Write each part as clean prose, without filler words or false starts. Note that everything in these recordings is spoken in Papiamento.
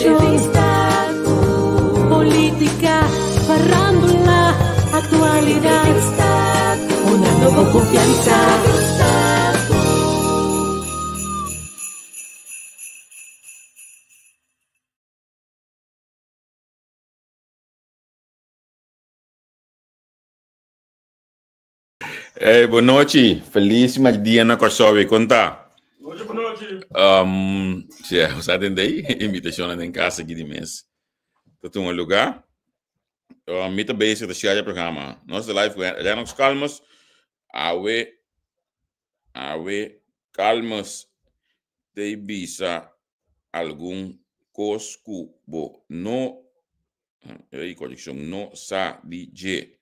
Entrevista, polítika, farándula, aktualidat. Hunando bo konfiansa. Hey, bon nochi. Feliz dia na Kòrsou. Kon ta? Nochi, bon nochi. Sí, bo sa tende ei? Invitashonnan den kas aki di mes ta tuma lugá. Mi ta bezig ta share e programa. Nos ta live ku Rennox Calmes. Awe, awe Calmes ta bisa algun kos ku bo no Ei, korekshon, no sa di dje.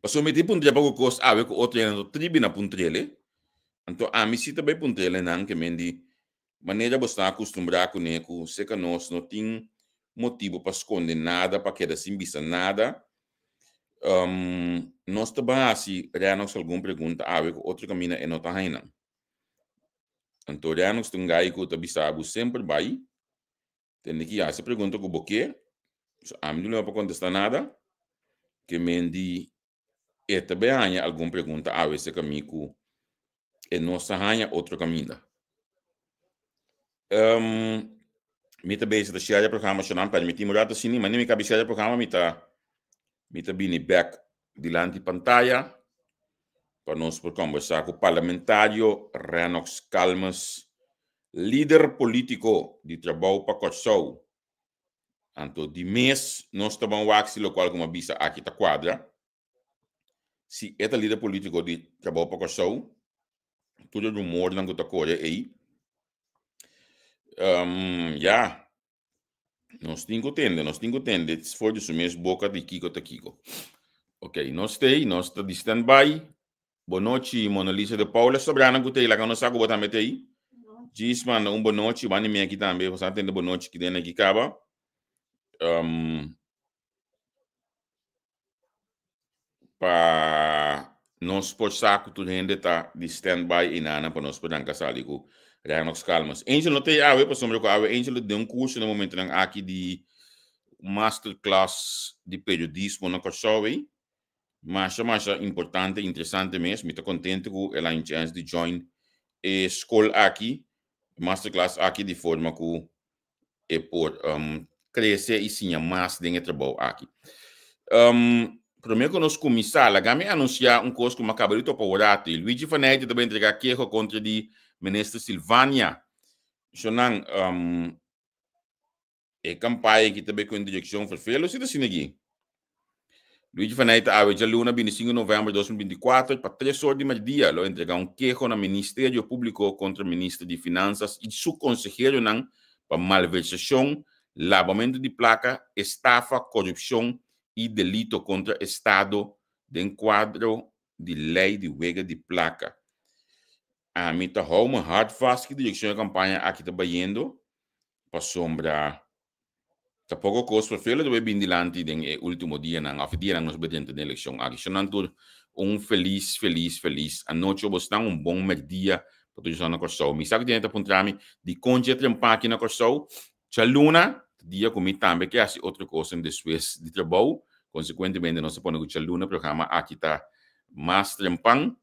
Pasobra mi tin puntra poko kos awe ku otro hende no ta tribi na puntr'el. Anto ami si ta bai puntr'el nan ke men di manera bo sta akustumbrá kuné ku seka nos no tin motibu pa skonde nada, pa keda sin bisa nada. Nos ta bai hasi Rennox algun pregunta awe ku otro kaminda e no ta haña nan. Anto Rennox ta un gai ku ta bisa bo semper bai. Tende ki hasi pregunta ku bo ke, so ami no lema pa kontestá nada, ke men di e ta bai haña algun pregunta awe serka mi ku e no sa haña otro kaminda. Mi ta bezig ta share e programa shonnan, permití mi un rato asina, manera mi kabi share e programa mi ta mi ta bini bek dilanti pantaya pa nos por kombersá ku parlamentario Rennox Calmes Lider polítiko di Trabou pa Kòrsou. Anto di mes nos ta ban wak si lokual ku mi a bisa aki ta kuadra. Si e ta lider polítiko di Trabou pa Kòrsou, tur e rumornan ku ta kore ei, ya, nos tin ku tende, nos tin ku tende for di su mes boka di kiko ta kiko. Ok, nos ta ei, nos ta di standby. Bonochi Monalisa de Paula sobranan ku t'ei laga nos sa ku bo tambe t'ei. Djis manda un bonochi banda mi aki tambe bo sa tende bonochi ki den aki kaba. Pa nos por sa ku tur hende ta di standby einana pa nos por ranka sali ku Renox Calmes. Angel no t'ei awe pasobra ku awe Angel ta den un kurso na momentonan aki di masterclass di periodismo na Kòrsou ei. Masha masha importante, interesante mes. Mi ta contento cu el a un chance di join e school aki, masterclass aki di forma cu e por um, crece y siña mas den e trabou aki. Um, prome cu nos cuminsa, laga mi anuncia un cos cu mi a caba di topa awor Luigi Faneyte ta bay entrega keho contra di Minister Silvania. Shonan, um, E kampaña aki ta bai ku un direkshon ferfelo si ta asina aki. Luigi Faney ta awe djaluna 25 novèmber 2024 pa tres or di merdia lo entregá un keho na Ministerio Públiko kontra Minister di Finansas i su konseheronan pa malversashon, labamentu di plaka, estafa, korupshon i delito kontra Estado den kuadro di lei di wega di plaka. Ami ta hou mi hart vast ki direkshon e kampaña aki ta bayendo pasobra ta poko kos ferfelo ta bai bin dilanti den e ultimo dianan of e dianan nos bai drenta den elekshon aki. Shonnan tur un felis felis felis anochi o bosnan un bon merdia pa tur esnan na Kòrsou. Mi sa ku tin hende ta puntra mi dikon dje trempa aki na Kòrsou. Djaluna ta dia ku mi tambe ke hasi otro kosnan despues di trabou, konsekuentemente nos ta pone ku djaluna programa aki ta mas trempan.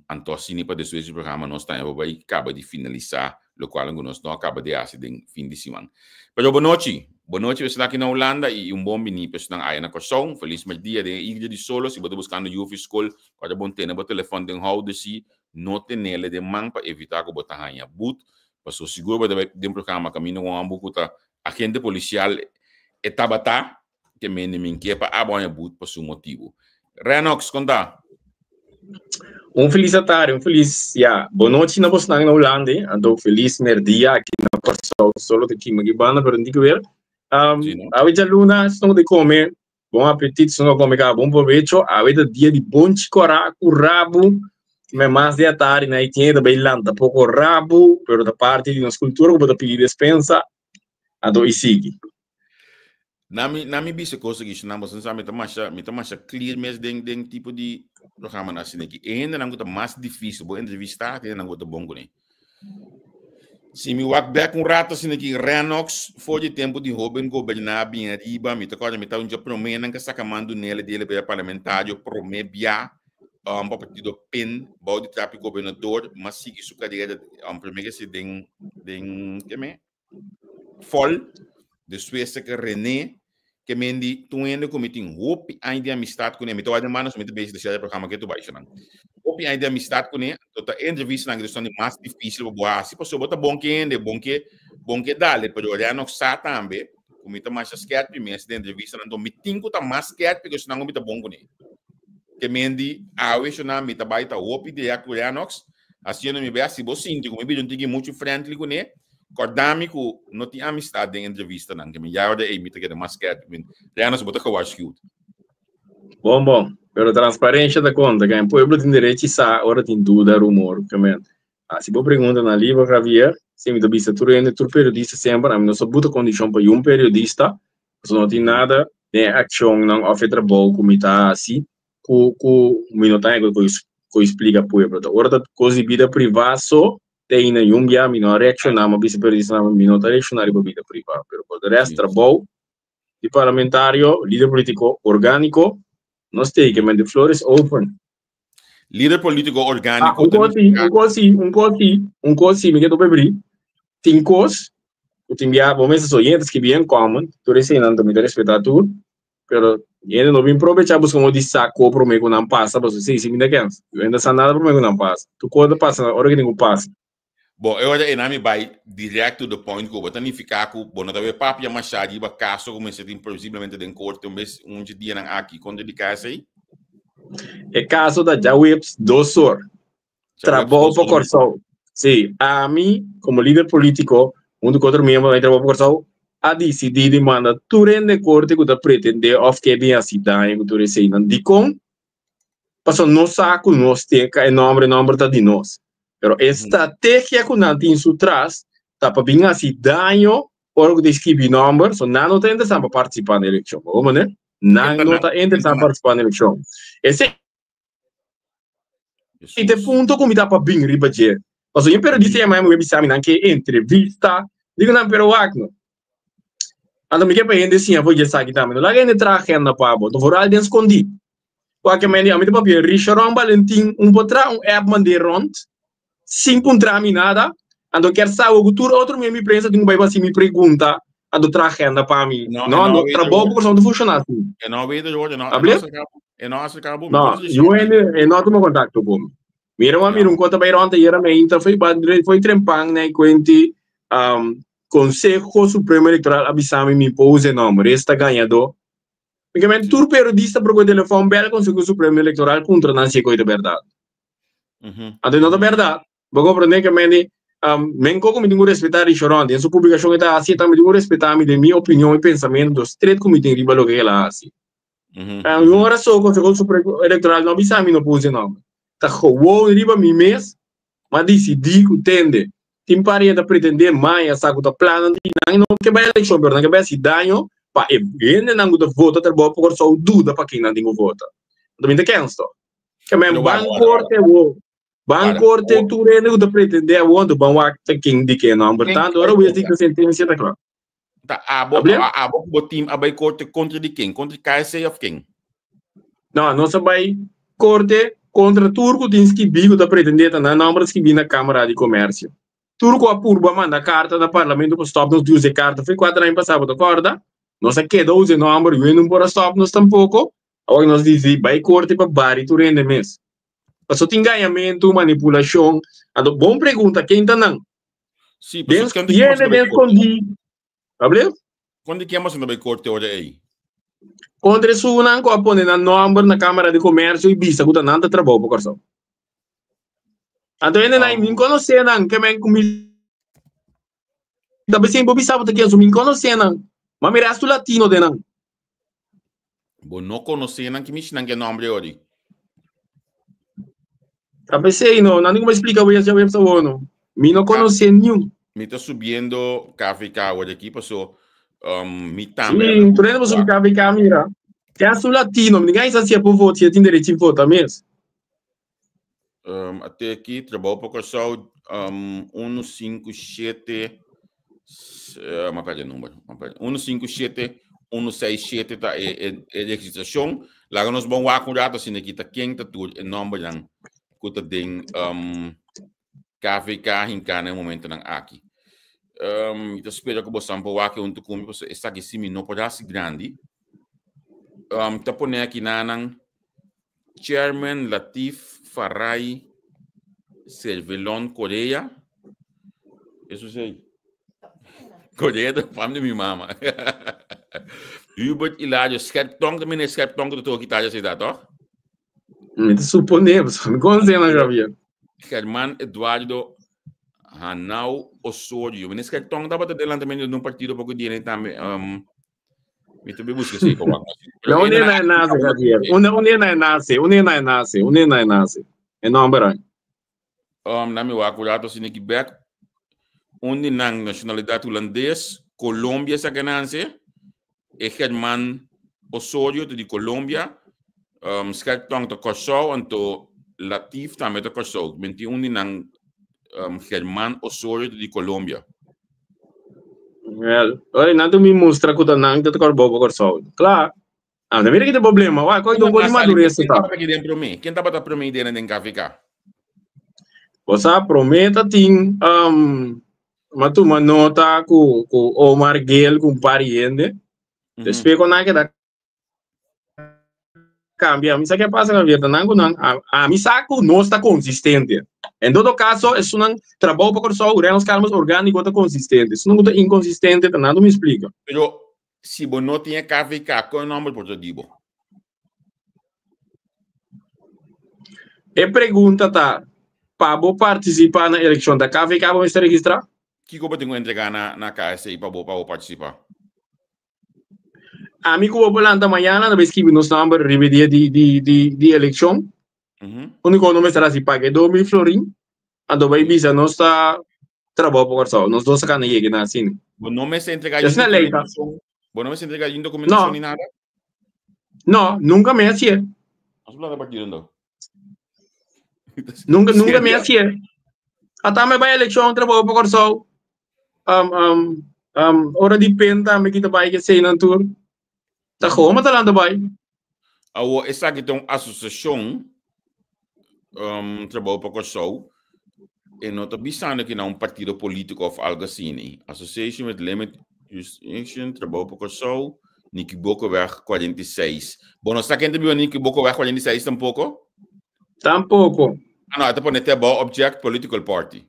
Anto asina pa despues di programa nos tambe por bai kaba di finalisá lokual ku nos no a kaba di hasi den fin di siman. Pero bonochi, bonochi pa esnan aki na Hulanda i un bon bini pa esnan aya na Kòrsou. Un felis merdia den e Iglesia di Solo. Si bo ta buskando yu of skol, kòrda bon tene bo telefòn den houder si no tenele den man pa evitá ku bo ta haña but. Pasobra sigur bo ta bai den programa kaminda ku un hòmber ku ta agente polisial e tabata Ke mende min ke pa abo haña but pa su motibu. Rennox, kon ta? Un felis atari, un felis, ya, bonochi na bosnan na Hulanda, anto felis merdia aki na Kòrsou, solo ta kima aki banda, pero no tin ke wer. Sí, no? Awe djaluna, esnan ku ta kome, bon apetit, esnan ku a kome kaba, bon probecho. Awe ta dia di bonchi kòrá ku rabu, me mas di atari na e tienda ta bai lanta poko rabu, pero ta parti di nos kultura ku bo ta pidi despensa, anto i sigui. Na mi, na mi bisa cosa ki nan bosan sa mi ta masha, mi ta masha clear mes den den tipo di programa na asina ki. E hendenan ku ta mas difícil bo entrevistá, e hendenan ku ta bon kuné. Si mi wak bek un rato asina ki Renox for di tempo di hoben goberná bin ariba, mi ta kòrda mi ta un dje proménan ku a saka man dunele di el bira parlamentario promé bia um, pa partido PIN bou di trapi gobernador, mas sigui su karera um, promé ke si den den ke me Fol, despues ke René, ke men di tur hende ku mi tin hopi aña di amistad kuné, mi ta wak den mano, so mi ta bezig ta share e programa ke tu bai nan. Hopi aña di amistad kuné, to ta entrevistanan ke ta di mas difícil pa bo hasi, pasobra bo ta bon ke hende, bon ke bon ke dale, pero Renox sa tambe ku mi ta masha skerpi mes den entrevistanan, anto mi tin ku ta mas skerpi ke esnan ku mi ta bon kuné. Ke men di awe shona mi ta bai ta hopi direct ku Renox, hasiendo mi best, si bo sinti ku mi bira un tiki muchu friendly kuné, Kòrda mi ku no tin amistat den entrevistanan, ke mi ya ora ei mi ta keda mas skerp. Mi Rihanna, bo ta gewaarschuwd. Bon bon, pero transparencia ta konta, ke pueblo tin derechi sa ora tin duda, rumor, ke men. Si bo pregunta na Liber Javier, si mi ta bisa tur hende, tur periodista semper, ami no sa buta kondishon pa yun periodista, pasobra no tin nada den e akshonnan òf e trabou ku mi ta hasi ku ku mi no ta haña ku ku splika pueblo. Ta ora ta kos di bida privá so, Te ainda yun bia mi no a reacciona, mi a bisa periodistanan mi no ta reacciona riba bida priva, pero por de rest trabou di parlamentario, lider politico organico, nos tei ke men de floor is open. Lider politico organico Ah, un cos si, un cos si, un cos si, un cos si, mi ke topa bri, tin cos cu tin bia, bo mester so yenta skibi en comment, tur eseinan mi ta respeta tur, Pero hende no bin probecha busca modo di sa ko prome ku nan pasa pasobra esei si mi ta kens. Yo hende sa nada prome ku nan pasa. Tur kos ta pasa na ora ku tin ku pasa. Bon, e ora ei nan mi bai direct to the point ku bo ta nifiká ku bo no ta bai papia mashá riba kaso ku mester tin posiblemente den korte un bes un dje dianan aki. Kon ta di ka esei? E kaso ta djaweps dos or. Trabou pa Kòrsou. Sí, ami komo lider polítiko huntu ku otro miembronan di Trabou pa Kòrsou a disidí di manda tur hende korte ku ta pretendé òf ke bin hasi daño ku tur eseinan. Dikon? Pasobra nos sa ku nos tin e nòmber, e nòmber ta di nos. Pero e strategia ku nan tin su tras ta pa bin hasi daño ora ku ta skibi nòmber, so nan no ta interesá pa partisipá na elekshon. Bo mane? Nan no ta interesá pa partisipá na elekshon. Esei I te punto ku mi ta pa bin riba dje. Pasobra yen periodista yama mi bisa mi nan ke entrevista. Digo nan pero wak no. Anto mi ke pa hende siña for dje esaki tambe. No laga hende traha agenda pa bo. Vooral den skondí. Wak e mende ami ta papia Richaron Balentin un por traha un app mand'é rond sin puntra mi nada. Anto kier sa ku tur otro miembro di prensa tin ku bai pa hasi mi pregunta anto traha agenda pa mi. No, No, no, trabou por no ta funciona así. E no weet het hoor, e no, Able? e no acerca bo. No, yo hende e no tuma contacto ku mi. Mira, ma mira un kota bai rond ayera me intra foi ba foi trempan na kuenti um, Consejo Supremo Electoral a bisa mi mi por usa e nomber, esta gañadó. Mi ke men tur periodista por ku telefon bel Consejo Supremo Electoral puntra nan si e koi ta berdad. Anto no ta berdad. Bo comprende ke men di um, men koko mi tin ku respetá Richoron den su publikashon e ta hasi e tambe tin ku respetá mi den mi opinion i pensamentu stret ku mi tin riba loke el a hasi. Un ora so Consejo Supremo Electoral no bisa mi no por usa e nomber. Ta gewoon riba mi mes m'a disidí ku tende. Tin par di e ta pretendé maña sa ku ta plannan di nan no ke bai elekshon pero nan ke bai hasi daño pa e hendenan ku ta vota trabou pa Kòrsou duda pa ken nan tin ku vota. Anto mi ta kens to. Ke men ban korte awor. Ban korte tur hende ku ta pretendé awor anto ban wak ta ken di ken nomber. Tanto ora wes dikta sentensia ta kla. Ta abo, abo ku bo team a bai korte kontra di ken? Kontra KSC of ken? No, nos a bai korte kontra tur ku tin skibí ku ta pretendé ta nan nomber skibí na Kámara di Komèrsio. Tur ku a purba manda karta na Parlamento pa stòp nos di usa e karta foi kuater aña pasá, bo ta kòrda? Nos a keda usa e nomber, yu hende no por a stòp nos tampoko. Awor nos disidí bai korte pa bari tur hende mes. Pasobra tin gañamentu, manipulashon. Anto bon pregunta, ken ta nan? Sí, Den tiene den escondí. Hable? Kon di ken boso ta bai korte ora ei? Kontra esunnan ku a pone nan nòmber na Kámara di Komèrsio i bisa ku ta nan ta trabou pa Kòrsou. Anto hendenan ei, mi n konosé nan, ke men ku mi ta bisa bo bisa bo ta ken su, mi n konosé nan, ma mi restu latino den nan. Bo no konosé nan, ki mishi nan ke nòmber ei ori? Ta pesei no, nan tin ku splika bo ya web sa no. Mi no konosé niun. Mi ta subiendo KVK awor aki paso um, mi tambe. Sí, tur hende por subi KVK mira. Te su latino, mi ninga isa si e por vota, si e tin derecho di vota mes. Um, ate aki, trabou pa Kòrsou. Um, 1, 5, 7, uh, ma perde number. Ma perde. 1, 5, 7, 1, 6, 7 ta e, e, e registracion. Laga nos bon wak un rato asina kita ken ta tur e nombernan ku ta den um, KVK hinká na e momentonan aki. Um, mi ta spera ku bosan por wak huntu ku mi, pasobra esaki si mi no por hasi grandi. Um, ta pone aki nanan Chairman Latif Farai Servelon Korea. Eso sei. Korea ta fam di mi mama. Hubert Ilario Scherptong, también es Scherptong que tu kita ya da, toch? Mi ta suponé, pasobra mi konosé nan Javier. Germán Eduardo Hanau Osorio. Meneer Scherptong tabata den lanzamiento di un partido poco dia tambe. Um, mi ta busca si ko No, un na nace, Javier. Un un na nace, un na nace, un na nace. E nomber aí. Um, na mi wak rato si neki back. Un di nan nacionalidad holandês, Colombia sa gananse. E Germán Osorio di Colombia. Um, Scherptong ta Kòrsou, anto Latif tambe ta Kòrsou. Men tin un di nan um, Germán Osorio di Colombia. Well, ora nan tu mi mustra ku ta nan ta kor bobo Kòrsou. Kla. Ah, mira ki ta problema. Wa, koi don di madurez ta. Ken promé? Ken tabata promé den den KVK? Bosa promé ta tin um, ma tuma nota ku ku Omar Gel ku un par di hende. Despues ku nan keda cambia. Mi sa ke pasa Javier, ta nan ku nan, a, a mi sa ku nos ta consistente. En todo caso, esunnan trabou pa Kòrsou, Reynolds Carlos orgánico ta consistente. Esunnan ku ta inconsistente, ta nan mi explica. Pero si bo no tin e KVK, kon e nomber por ta di bo? E pregunta ta, pa bo participa na eleccion, ta KVK bo mester registra? Kiko bo tin ku entrega na, na KSI pa bo, pa bo participa? Ami ku bo por lanta mañana ta bai skibi nos nomber riba e dia di di di di elekshon. Úniko no mester hasi paga e 2000 florin, anto bai bisa nos ta trabou pa Kòrsou. Nos dos a kana yega na asina. Bo no mester entrega Esei na lei ta. Bo no mester entrega yin dokumentashon ni nada? No, nunka mi hasié. Nos planta partido ando. Nunka nunka mi hasié. Ata mi bai elekshon trabou pa Kòrsou. Um, um, um, ora di penta mi kita bai ke sei nan tur. Ta gewoon ma talanta bai. Awo esaki ta un asosiashon um, trabou pa Kòrsou e no ta bisando ki na un partido polítiko of algo asina. Association with Limit Jurisdiction, trabou pa Kòrsou, Niki Bokoweg 46. Bo no sa ken ta biba Niki Bokoweg 46 tampoko? Tampoko. Ah, no, e ta pone te abou object political party.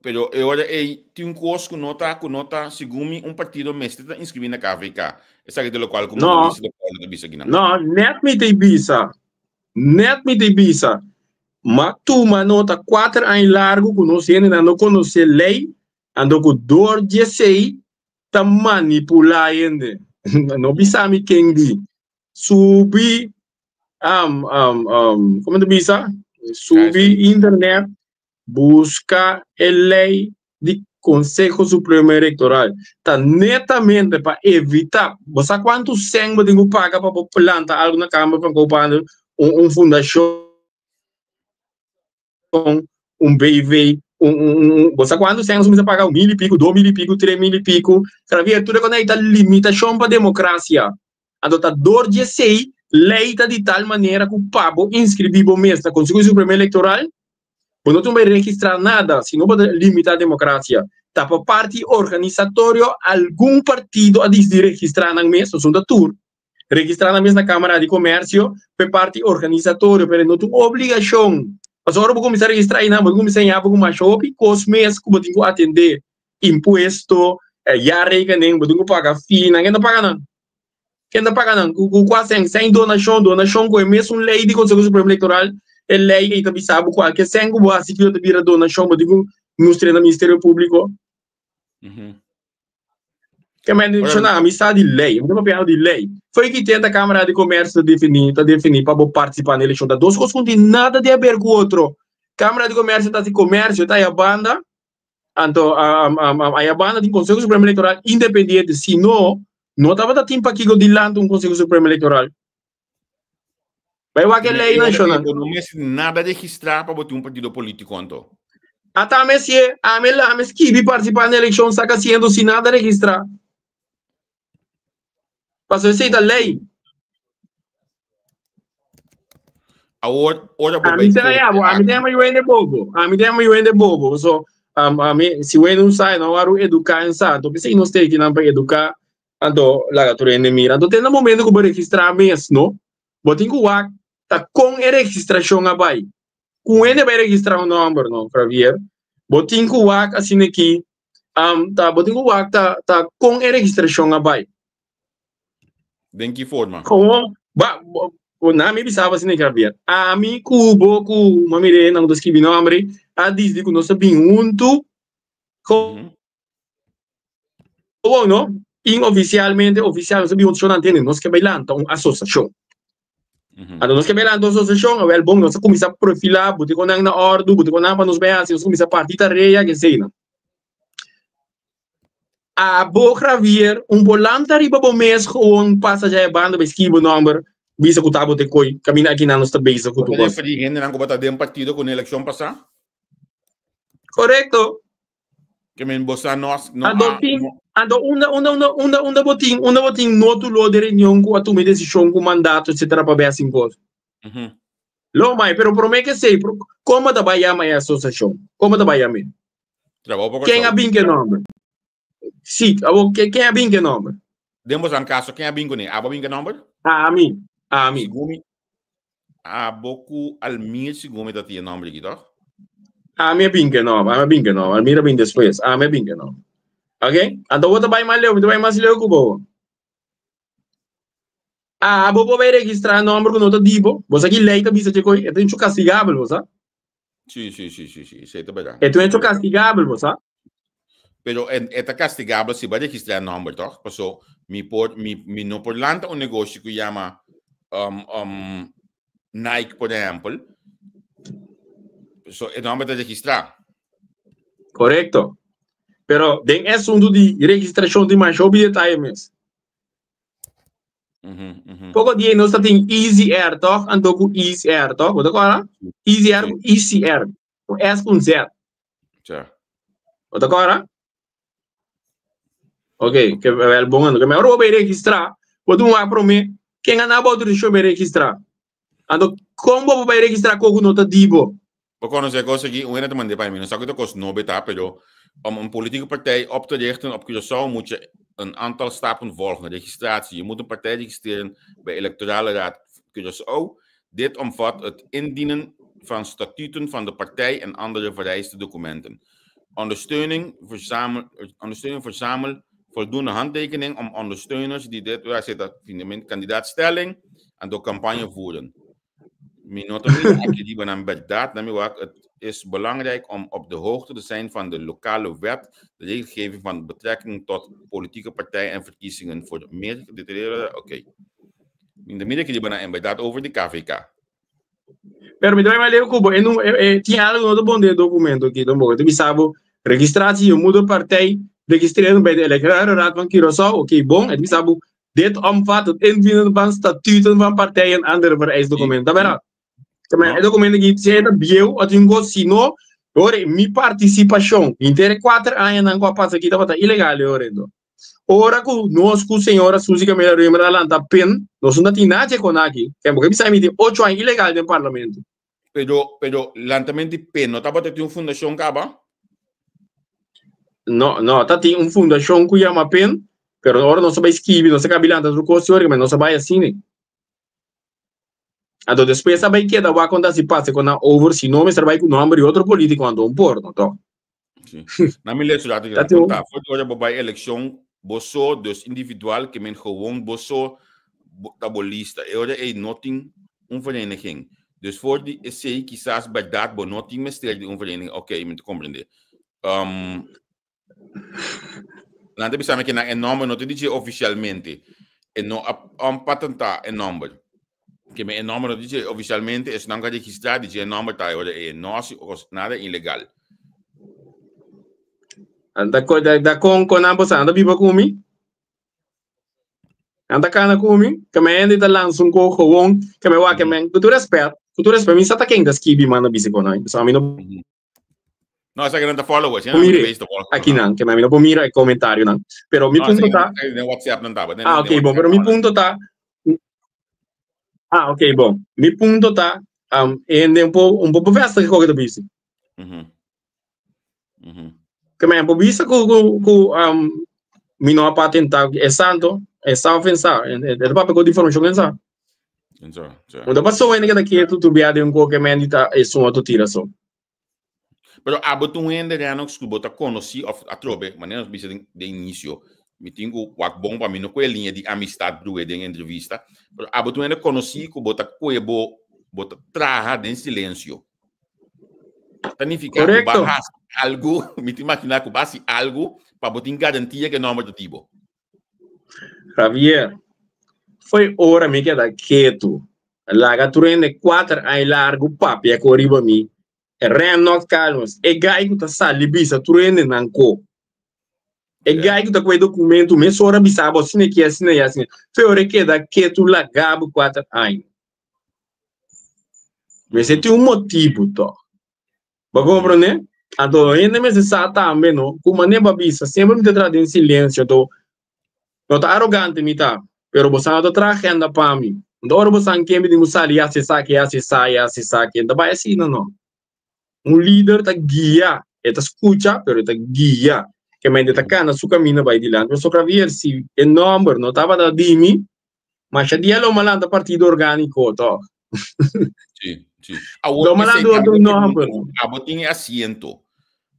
Pero e ora ei tin un kos ku no ta ku no ta segun mi un partido mester ta inskribí na KVK. Esaki ta lokual ku No. Mauricio de Paula ta bisa kinan. No, net mi ta bisa. Net mi ta bisa. Ma tuma nota kuater aña largu ku nos hendenan no konosé lei, anto ku dor di esei ta manipulá hende. No bisa mi ken di. Subi um, um, um, como te bisa? Subi internet, busca e ley di Consejo Supremo Electoral. Ta netamente pa evita, bo sa cuanto cent bo tin cu paga pa bo planta algo na Kamer van Koophandel, un, un fundacion un BV, un, un, un, bo sa cuanto cent nos mester paga? Un mil y pico, dos mil y pico, tres mil y pico. Javier, tur e cosa ta limitacion pa democracia. Anto ta door di esey, ley ta di tal manera cu pa bo inscribi bo mes na Consejo Supremo Electoral, bo no tin bay registra nada, sino bo ta limita democracia. Ta pa parti organisatorio algun partido a dicidi registra nan mes, nos no ta tur, Registrá nan mes na Kámara di Komèrsio pa e parti organisatorio, pero e no ta un obligashon. Pasobra ora bo kuminsá registrá einan, bo ta kuminsá haña bo ku masha hopi kos mes ku bo tin ku atendé, impuesto, jaarrekening, bo tin ku paga finan. Ken ta paga nan? Ken ta paga nan? Ku kua sèn? Sèn donashon, donashon ku e mesun lei di Konseho Supremo Elektoral, e lei ei ta bisa bo kualke sèn ku bo hasi ku ta bira donashon, bo tin ku mustra na Ministerio Públiko. Ke men menciona ami sa di ley, mi ta papiando di ley. Fo'i ki tenta Camara di Comercio ta defini, ta defini pa bo participa na eleccion. Ta dos cos cu no tin nada di haber cu otro. Camara di Comercio ta haci comercio, ta aya banda, anto aya banda tin Conseho Supremo Electoral independiente, si no, no tabata tin pakico dilanti un Conseho Supremo Electoral. Bai wak e lei nashonal. Bo no mester nada registrá pa bo tin un partido polítiko anto. Ata ami sié, ami ami skibi partisipá na elekshon saka siento sin nada registrá. Pasobra esei ta lei. Awor, ora bo Ami bai te korte abo, ami te aki. ama yuende bobo. Ami te ama yuende bobo. So, ami, si wende un sai, no waru eduká en sa. Anto, p'esei nos te kinan pa eduká, anto laga tur hende mira. Anto, te na momento ku bo registrá mes, no? Bo tin ku wak ta kon e registrashon a bai. Ku hende bai registrá un nòmber, no, Javier? Bo tin ku wak asina aki, ta bo tin ku wak ta ta kon e registrashon a bai. Den ki forma? Gewoon, ba, bo, bo, na mi bisaba asina, Javier. Ami ku bo ku mami Rena ku ta skibi nòmber ei, a disdi ku nos a bin huntu. Gewoon, no? Inofisialmente, ofisial, nos a bin huntu shon tende, nos ke bai lanta un asosiashon. Anto nos ke bai lanta un asosiashon, awel bon, nos a kuminsá profilá, buti konan na òrdu, buti konan pa nos bai hasi, nos a kuminsá parti tarea, keseinan. Abo Javier, un por lanta riba bo mes gewoon pasa dja e banda bai skibi bo nòmber, bisa ku ta bo te koi, kaminda akinan nos ta bezig ku Bo tur ta kos. referí hendenan ku bo ta den partido ku na elekshon pasá? Korekto. Ke men bo sa nos no Anto a tin, no. anto unda unda unda unda unda bo tin unda bo tin notulo de reunion ku a tuma e desishon ku mandato etcetera pa bes sin kos. Lo mai, pero promé ke esei, kon bo ta bai yama e asosiashon? Kon bo ta bai yam'é? Trabou pa Ken a Kòrsou. bin ku e nòmber? Sí, abo ken ken a bin ku e nòmber? Den boso kaso ken a bin kuné? Abo a bin ku e nòmber? Ami, ami. Segun mi, abo ku Almir segun mi ta tin e nòmber aki tòg? Ami a bin ku e nòmber, ami a bin ku e nòmber. Almir a bin despues, ami a bin ku e nòmber. Ok? Anto bo ta bai mas leu, mi ta bai mas leu ku bo. Abo por bai registrá nòmber ku no ta di bo. Bo sa ki lei ta bisa dje koi? E ta hecho kastigabel, bo sa? Sí, sí, sí, sí, sí, esei ta berdad. E ta un hecho kastigabel, bo sa? Pero e, e ta kastigabel si bo a registrá nòmber, tòg? Paso mi por, mi, mi no por lanta un negoshi ku yama um, um, Nike, por ehèmpel. So e nòmber ta registrá. Korekto. Pero den e asuntu di registrashon tin masha hopi detaye mes. Poko dia nos ta tin Easy Air tòg, anto ku Easy Air tòg, bo ta kòrda? Easy Air ku Easy Air, ku S ku un Z. Bo ta kòrda? Ok, ke wel bon anto. Ke mehor bo bai registrá, bo ta un wak promé, ken a na bo outorisashon bai registrá? Anto kon bo por bai registrá kos ku no ta di bo? Bo conoce cos aki, un hende ta mande pa mi, no sa cu ta cos nobe ta, pero om een politieke partij op te richten op Curaçao moet je een aantal stappen volgen. Registratie, je moet een partij registreren bij Electorale Raad Curaçao. Dit omvat het indienen van statuten van de partij en andere vereiste documenten. Ondersteuning, verzamel, ondersteuning verzamel voldoende handtekening om ondersteuners die dit, waar zit dat, kandidaatstelling en door campagne voeren. Mi no ta mira aki riba nan berdad, na mi wak, het is belangrijk om op de hoogte te zijn van de lokale wet, de regelgeving van betrekking tot politieke partijen en verkiezingen voor meer gedetailleerde, oké. Okay. Mi ta mira aki riba nan en berdad over di KVK. Pero mi ta bai leu ku bo, e no, e, e, tin algo no ta bon den e documento aki tampoco. Ta bisa bo, registratie, je moet de partij registreren bij de Electorale Raad van Curaçao. Oké, bon. E ta bisa bo, Dit omvat het indienen van statuten van partijen en andere vereiste documenten. Ta berdad? No. E documento aki sea ta bieu o tin cos, si no, ora mi participacion henter e cuater añanan cu a pasa aki tabata ilegal e ora ento. Ora cu nos cu señora Suzy Camila Römer a lanta pen, nos no ta tin nada con aki. Ken porque bisa mi tin ocho aña ilegal den parlamento. Pero, pero lantamento di pen no tabata tin un fundacion caba? No, no, ta tin un fundacion cu yama pen, pero ora nos a bay skibi, nos a cabi lanta tur cos, ma nos a bay asina. Anto despues a bay keda wak con ta si pasa con nan over, si no mester bay cu nomber di otro politico, anto un por, no toch? Sí. Na mi lees rato que conta. Voor ora bo bay eleccion, bo so, dus individual, que men gewoon bo so ta bo lista. E ora ei no tin un vereniging. Dus voor di esei kisas berdad bo no tin mester di un vereniging. Oké, okay, mi te comprende. Um, nan te bisa me que nan e nomber no te dice oficialmente. E no a um, patenta e nomber. Ke men e nomber no dice oficialmente, esnan ku a registrá dice e nomber ta e ora e no hasi nada ilegal. Anda ko da, da kon kon nan boso anda biba ku mi? Nan ta kana ku mi, ke men hende ta lansa un ko gewoon, ke men wak ke men, ku tur respet, ku tur respet, mi sa ta ken ta skibi manda bisa kon nan, pasobra mi no No, esaki nan ta followers, por mira aki nan, ke men mi no por mira e komentarionan. Pero mi punto ta. Den WhatsApp nan tabata. Ah, ok, bon, pero mi punto ta. Ah, ok, bon. Mi punto ta, hende un por, un por bevestig koke ta bisa. Ke men por bisa ku ku ku mi no a patentá e santo, e sa ofensá, e ta papia ku informashon en sa. No ta pasobra hende keda ketu tur bia den un koke men di ta esun otro tira so. Pero abo ta un hende Renox ku bo ta konosí òf atrobe, manera nos bisa den inisio, mi tin ku wak bon pa mi no kohe liña di amistat brue den entrevista, pero abo ta un hende konosí ku bo ta kohe bo bo ta traha den silensio. Ta nifiká ku bo a hasi algu, mi ta imaginá ku bo a hasi algu pa bo tin garantia ku e nòmber ta di bo. Javier, Foi ora mi keda ketu, laga tur hende kuater aña largu papia ku riba mi. Renold Calmes, e gai ku ta sali bisa tur hende nan ko. E gai ku ta ku e dokumentu mesora bisa bo asina ki, asina i asina. Foi ora e keda ketu laga bo kuater aña. Mester tin un motibu tòg. Bo komprondé? Anto hende mester sa tambe no ku manera bo a bisa semper mi ta traha den silensio anto no ta arogante mi ta pero bo sa no ta traha agenda pa mi anto ora bo sa ken mi tin ku sali hasi esaki hasi esaya hasi esaki no ta bai asina no. Un lider ta guia e ta skucha pero e ta guia ke mente ta kana su kaminda bai dilanti pasobra Javier si e nòmber no tabata di mi Masha dia lo malanta partido orgánico toch. Sí, sí. Awor, Lo malanta otro nomber. Abo tin asiento.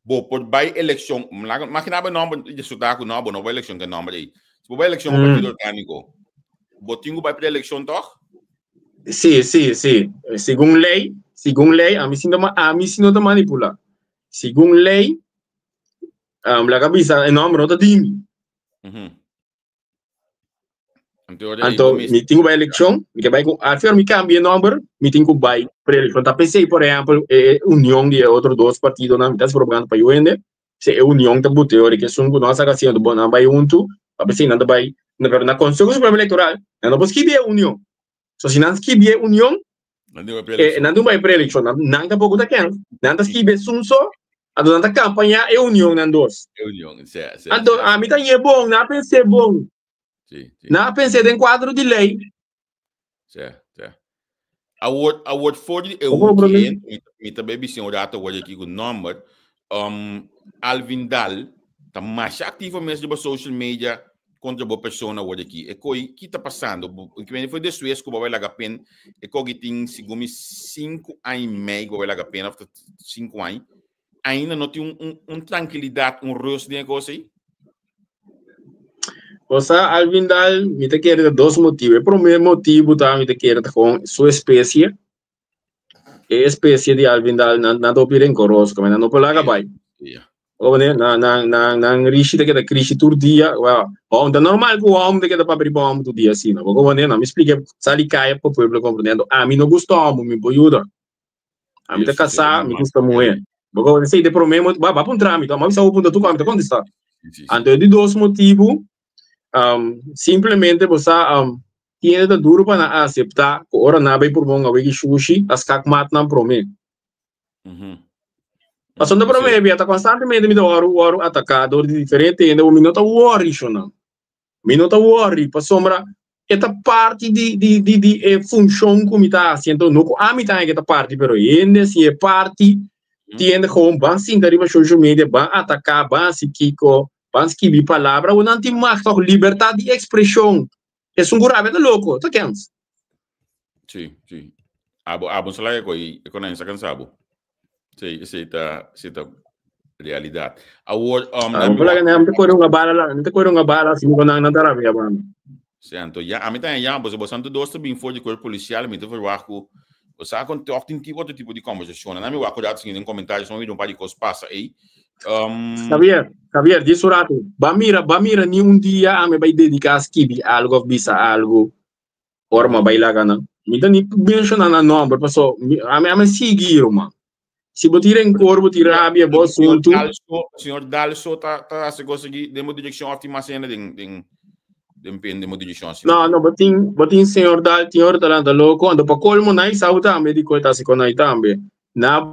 Bo por bai eleccion, imagina bo nomber de suta ku no, bo no bai eleccion ke nomber ei. Si bo bai eleccion mm. partido orgánico, bo tin ku bai pre eleccion toch? Sí, sí, sí. Segun ley, segun ley, a mi si no, a mi si no ta manipula. Segun ley, um, laga bisa e nomber no ta dimi. Mm -hmm. Anto mi tin ku bai elekshon, mi ke bai ku after mi kambia e nòmber, mi tin ku bai preelekshon. Ta p'esei, por ehèmpel, e union di e otro dos partidonan, mi ta hasi propaganda pa yu hende, si e union ta bute ora ke esun ku no a saka asiento bo nan bai huntu, ta p'esei nan ta bai, pero na Konseho Supremo Elektoral nan no por skibi e union. So si nan skibi e union, nan tin bai preelekshon, nan tampoko ta kens, nan ta skibi esun so, anto nan ta kampañá e union nan dos. Anto ami ta ñe bon, nan a pens'é bon. Nan a pens'é den kuadro di lei. Awor, awor for di e weekend, mi ta bai bisa un rato awor aki ku nòmber, Alvin Daal ta masha aktivo mes riba social media kontra bo persona awor aki. E koi, ki ta pasando? Bo, foi despues ku bo bai laga pen, e koki tin segun mi sinku aña i mei ku bo bai laga pen òf ta sinku aña. Ainda no tin un, un, un trankilidat, un rust den e kos ei? Bo sa, Alvin Daal, mi ta kere ta dos motibu. E promé motibu ta mi ta kere ta kon su espesie. E espesie di Alvin Daal nan, nan ta hopi renkoroso, kome nan no por laga bai. Bo na nan nan nan rishi ta keda krishi tur dia. Well, hom ta normal ku hom ta keda papia riba hom tur dia asina. Bo komprende? No, mi splika sali kaya pa pueblo komprende. Anto ami no gusta hom, mi por yuda. Ami ta kasá, mi gusta muhé. Bo komprende? Esei ta e promé motibu. Ba, ba puntra mi, mi sa bo puntra tur ku ami ta kontestá. Anto e di dos motibu, simplemente bo sa, tin hende ta duru pa nan aseptá ku ora nan a bai purmon a wiki shushi, a skak mat nan promé. Pasobra promé bia ta konstantemente mi ta wòrdu wòrdu ataká dor di diferente hende, mi no ta wòri shonnan. Mi no ta wòri pasobra e ta parti di di di di e funshon ku mi ta hasi. Enton no ku ami ta haña ku e ta parti, pero hende si e parti tin hende gewoon ban sinta riba social media, ban ataká, ban hasi kiko, ban skibi palabra. Awor nan tin mag tòg, libertat di ekspreshon. Esun ku rabia ta loko, ta kens. Sí, sí. Abo, abo sala e koi, e kona insa cansabo. Sí, esei ta, esei ta realidad. Awor, um, ah, mi wak. Mi ta kore un bala la, mi ta kore un bala si mi nan nan ta rabia ba. Sí, anto ya, ami ta ya, bo bo santo dos ta bin for di cuerpo policial, mi ta verwacht ku bo sa kon toch tin tipo otro tipo di conversacion. Na mi wak dat sin den comentario, son un par di kos pasa ei. Um, Javier, Javier, di su rato. Ba mira, ba mira ni un dia a me bai dedica a skibi algo of bisa algo. Ora mi a bai laga nan. Mi ta ni menciona nan nomber paso mi ami ami sigui ruman. Si bo tin rencor, bo tin rabia, bo asuntu. Señor Dalso ta ta haci cos aki den bo direccion of tin mas hende den den. Den pende mo dirishon asina. No, no, bo tin, bo tin señor Dal, tin ora ta lanta loko, anto pa kolmo nai sau tambe di koe ta hasi kon nai tambe. Na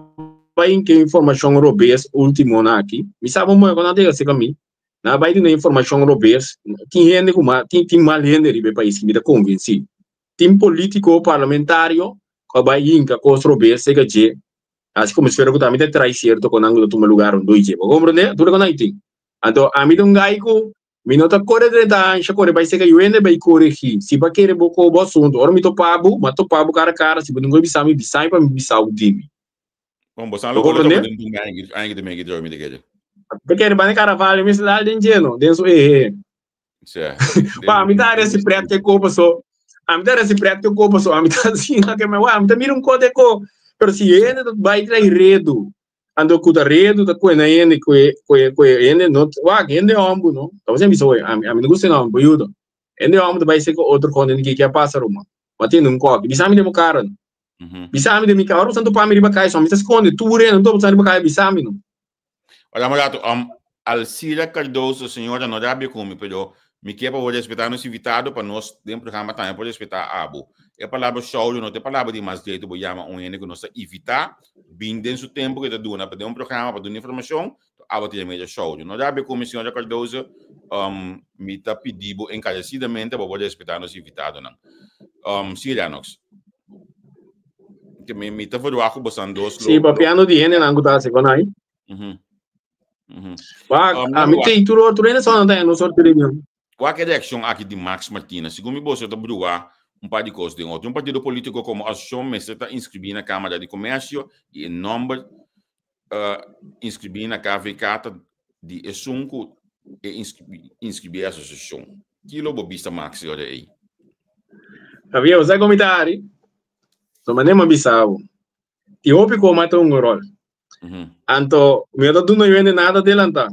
bai ke informashon robes ultimo na aki. Mi sa bo moe kon nan ta yega seka mi. Na bai duna informashon robes. Tin hende ku ma, tin, tin mal hende riba e pais ki mi ta konvensí. Tin politiko, parlamentario ku a bai hinka kos robes seka dje. Hasi komo si fuera ku ta mi ta trai sierto kon nan ku ta tuma lugar rondó dje. Bo komprendé? Tur e kon nan tin. Anto ami ta un gai ku Mi no ta kore drenta ansha, kore bai seka yu hende bai koregí. Si bo a kere bo koba bo asuntu, ora mi topa bo, mi a topa bo kara kara, si bo tin ku bisa mi, bisa mi pa mi bisa bo di mi. Bon, bo sa Bo lo kore komprendé? topa den un aña aña ki ta meki drumi ta kere. Ta kere banda karaval, mi mester dal den dje no, den su ehe. Sè. Pa mi ta resi pret ke ko paso, ami ta resi pret ke ko paso, ami ta asina ke mi, ami ta mira un ko de ko, pero si hende ta bai trae redu, Anto ku ta redu ta kue na hende kue kue kue hende no wak hende hombu no ta bo bisa oye ami ami no gusta hende hombu bo yuda hende hombu ta bai seka otro konde ni ke a pasa ruman bo a tende un koki bisa mi den bo kara no bisa mi den mi kara ora bo san topa mi riba kai so mi ta skonde tur hende no topa riba kai bisa mi no. Ora un rato Alcira Cardoso señora no rabia ku mi pero mi ke pa bo respeta nos invitado pa nos den programa tambe por respeta abo. E palabra shoujo no ta e palabra di mas dretu bo yama un hende ku nos ta invita bin den su tempo ku e ta duna pa den un programa pa duna informashon to abo ta yama e shoujo. No rabia ku mi señora Cardoso mi ta pidi bo enkaresidamente pa bo respeta nos invitadonan. Si Renox. Mi ta verwacht ku bosan dos lo. Si papiando di hendenan ku ta hasi kon ai. Wak, ami te tur otro hende sa nan ta nos otro reunion. Wak e reakshon aki di Max Martina. Segun mi boso ta brua un par di kos den otro. Un partido politiko komo asosiashon mester ta inskribí na Kamara di Komersio i e nòmber inskribí na KVK ta di esun ku e inskribí e asosiashon. Ki lo bo bisa Max e ora ei? Javier, bo sa kon mi ta hari? So manera mi a bisa bo. Tin hopi ku mata un ròl. Anto mi no ta duna yu hende nada adelantá.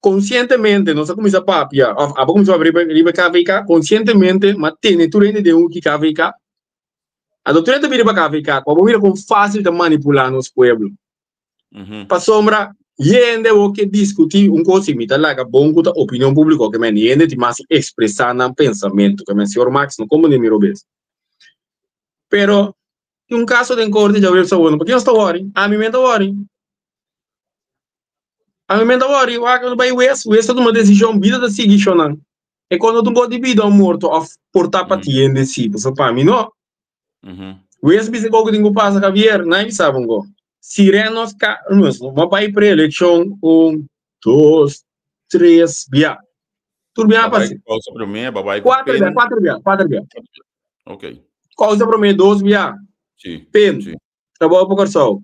Konsientemente nos a kuminsá papia, òf abo kuminsá papia riba riba KVK, konsientemente m'a tene tur hende den huki KVK. Anto tur hende ta bira riba KVK, ku abo mira kon fásil ta manipulá nos pueblo. Pasobra hende bo ke diskutí un kos i mi ta laga bon ku ta opinion públiko ke men hende tin mas ekspresá nan pensamentu ke men señor Max no komprendé mi robes. Pero Tin un kaso den korte djawe sa wòrdu. Pakico nos ta wòri? Ami men ta wòri. Ami men ta wòri. Wak nos bai wes, wes ta tuma desishon, bida ta sigui shonan. E kon no ta un kos di bida o morto òf por ta pa tiende si, pasobra pa mi no. Wes bisa kiko ku tin ku pasa Javier, nai bisa bo nko. Si Renos ka, nos no bai pre-elekshon un, dos, tres bia. Tur bia a pasa. Kuater bia, kuater bia, kuater bia. Ok. Kousa promé dos bia. Sí. Pin. Sí. Trabou pa Kòrsou.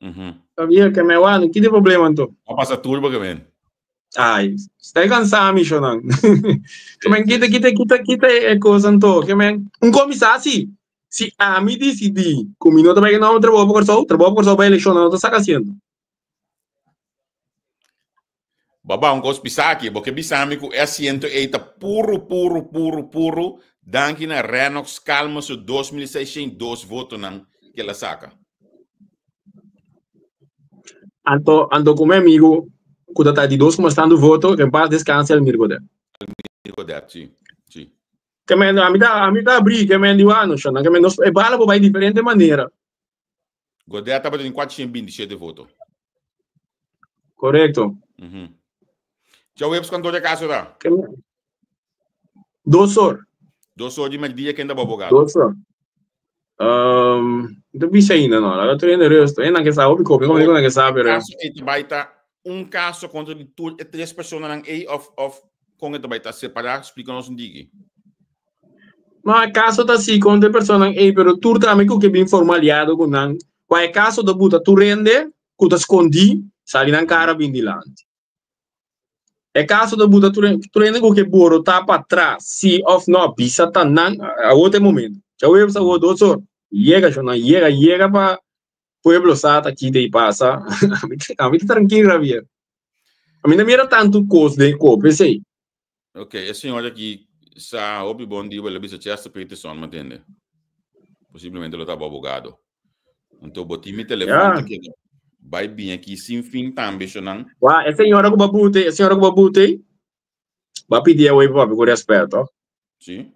Mm Sabia ke me wani, ki di problema anto? A pasa turbo ke men. Ai, sta kansa mi shonan. Ke men kita kita kita kita e kos anto. Ke men un komisa si. Si ami disidí ku mi no ta bai gana un trabou pa Kòrsou, trabou pa Kòrsou bai elekshon nan no ta saka asiento. Baba, un kos bisa aki, bo ke bisa mi ku e asiento ei ta puru, puru, puru, puru, danki na Renox Calma su 2602 votonan ke el a saka. Anto, anto ku mi amigu ku ta ta di dos kuma stando voto, ke en paz descanse Almir Godet. Almir Godet, si, si. Ke men, ami ta, ami ta abrí, ke men di wano, shona, ke men nos, e bala por bai diferente manera. Godet tabata tin 427 voto. Korekto. Mm -hmm. Djaweps kantor e kaso ta? Dos or. Dos or di merdia ken ta bo abogado? Dos or. Um, no bisa ainda no. Laga tur hende rust. Hende ke sa hopi kopi, komo digo ke sa pero. Kaso ei ta bai ta un kaso kontra di tur e tres personanan ei of of kon e ta bai ta separá? Splika nos un tiki. No, e kaso ta si kontra e personanan ei, pero tur tambe ku ke bin formaliado ku nan. Kua e kaso ta buta tur hende ku ta skondí sali nan kara bin dilanti. E kaso ta buta tur tur hende ku ke borotá patras, si òf no, bisa ta nan, awor ta e momento. Djaweps awor dos or, yega shon nan yega, yega pa pueblo sa ta kita i pasa. Ami ta trankil Javier. Ami no mira tantu kos den kopo esei. Ok, e señor aki sa hopi bon di bo, el a bisa Chester Peterson, mi tende. Posiblemente lo ta bo abogado. Anto bo tin mi telefon Ja. ta keda bai bin aki sin fin tambe, shonan. Wa, e señora ku ba bute, e señora ku ba bute, ba pidi away pa papia ku respeto. Sí.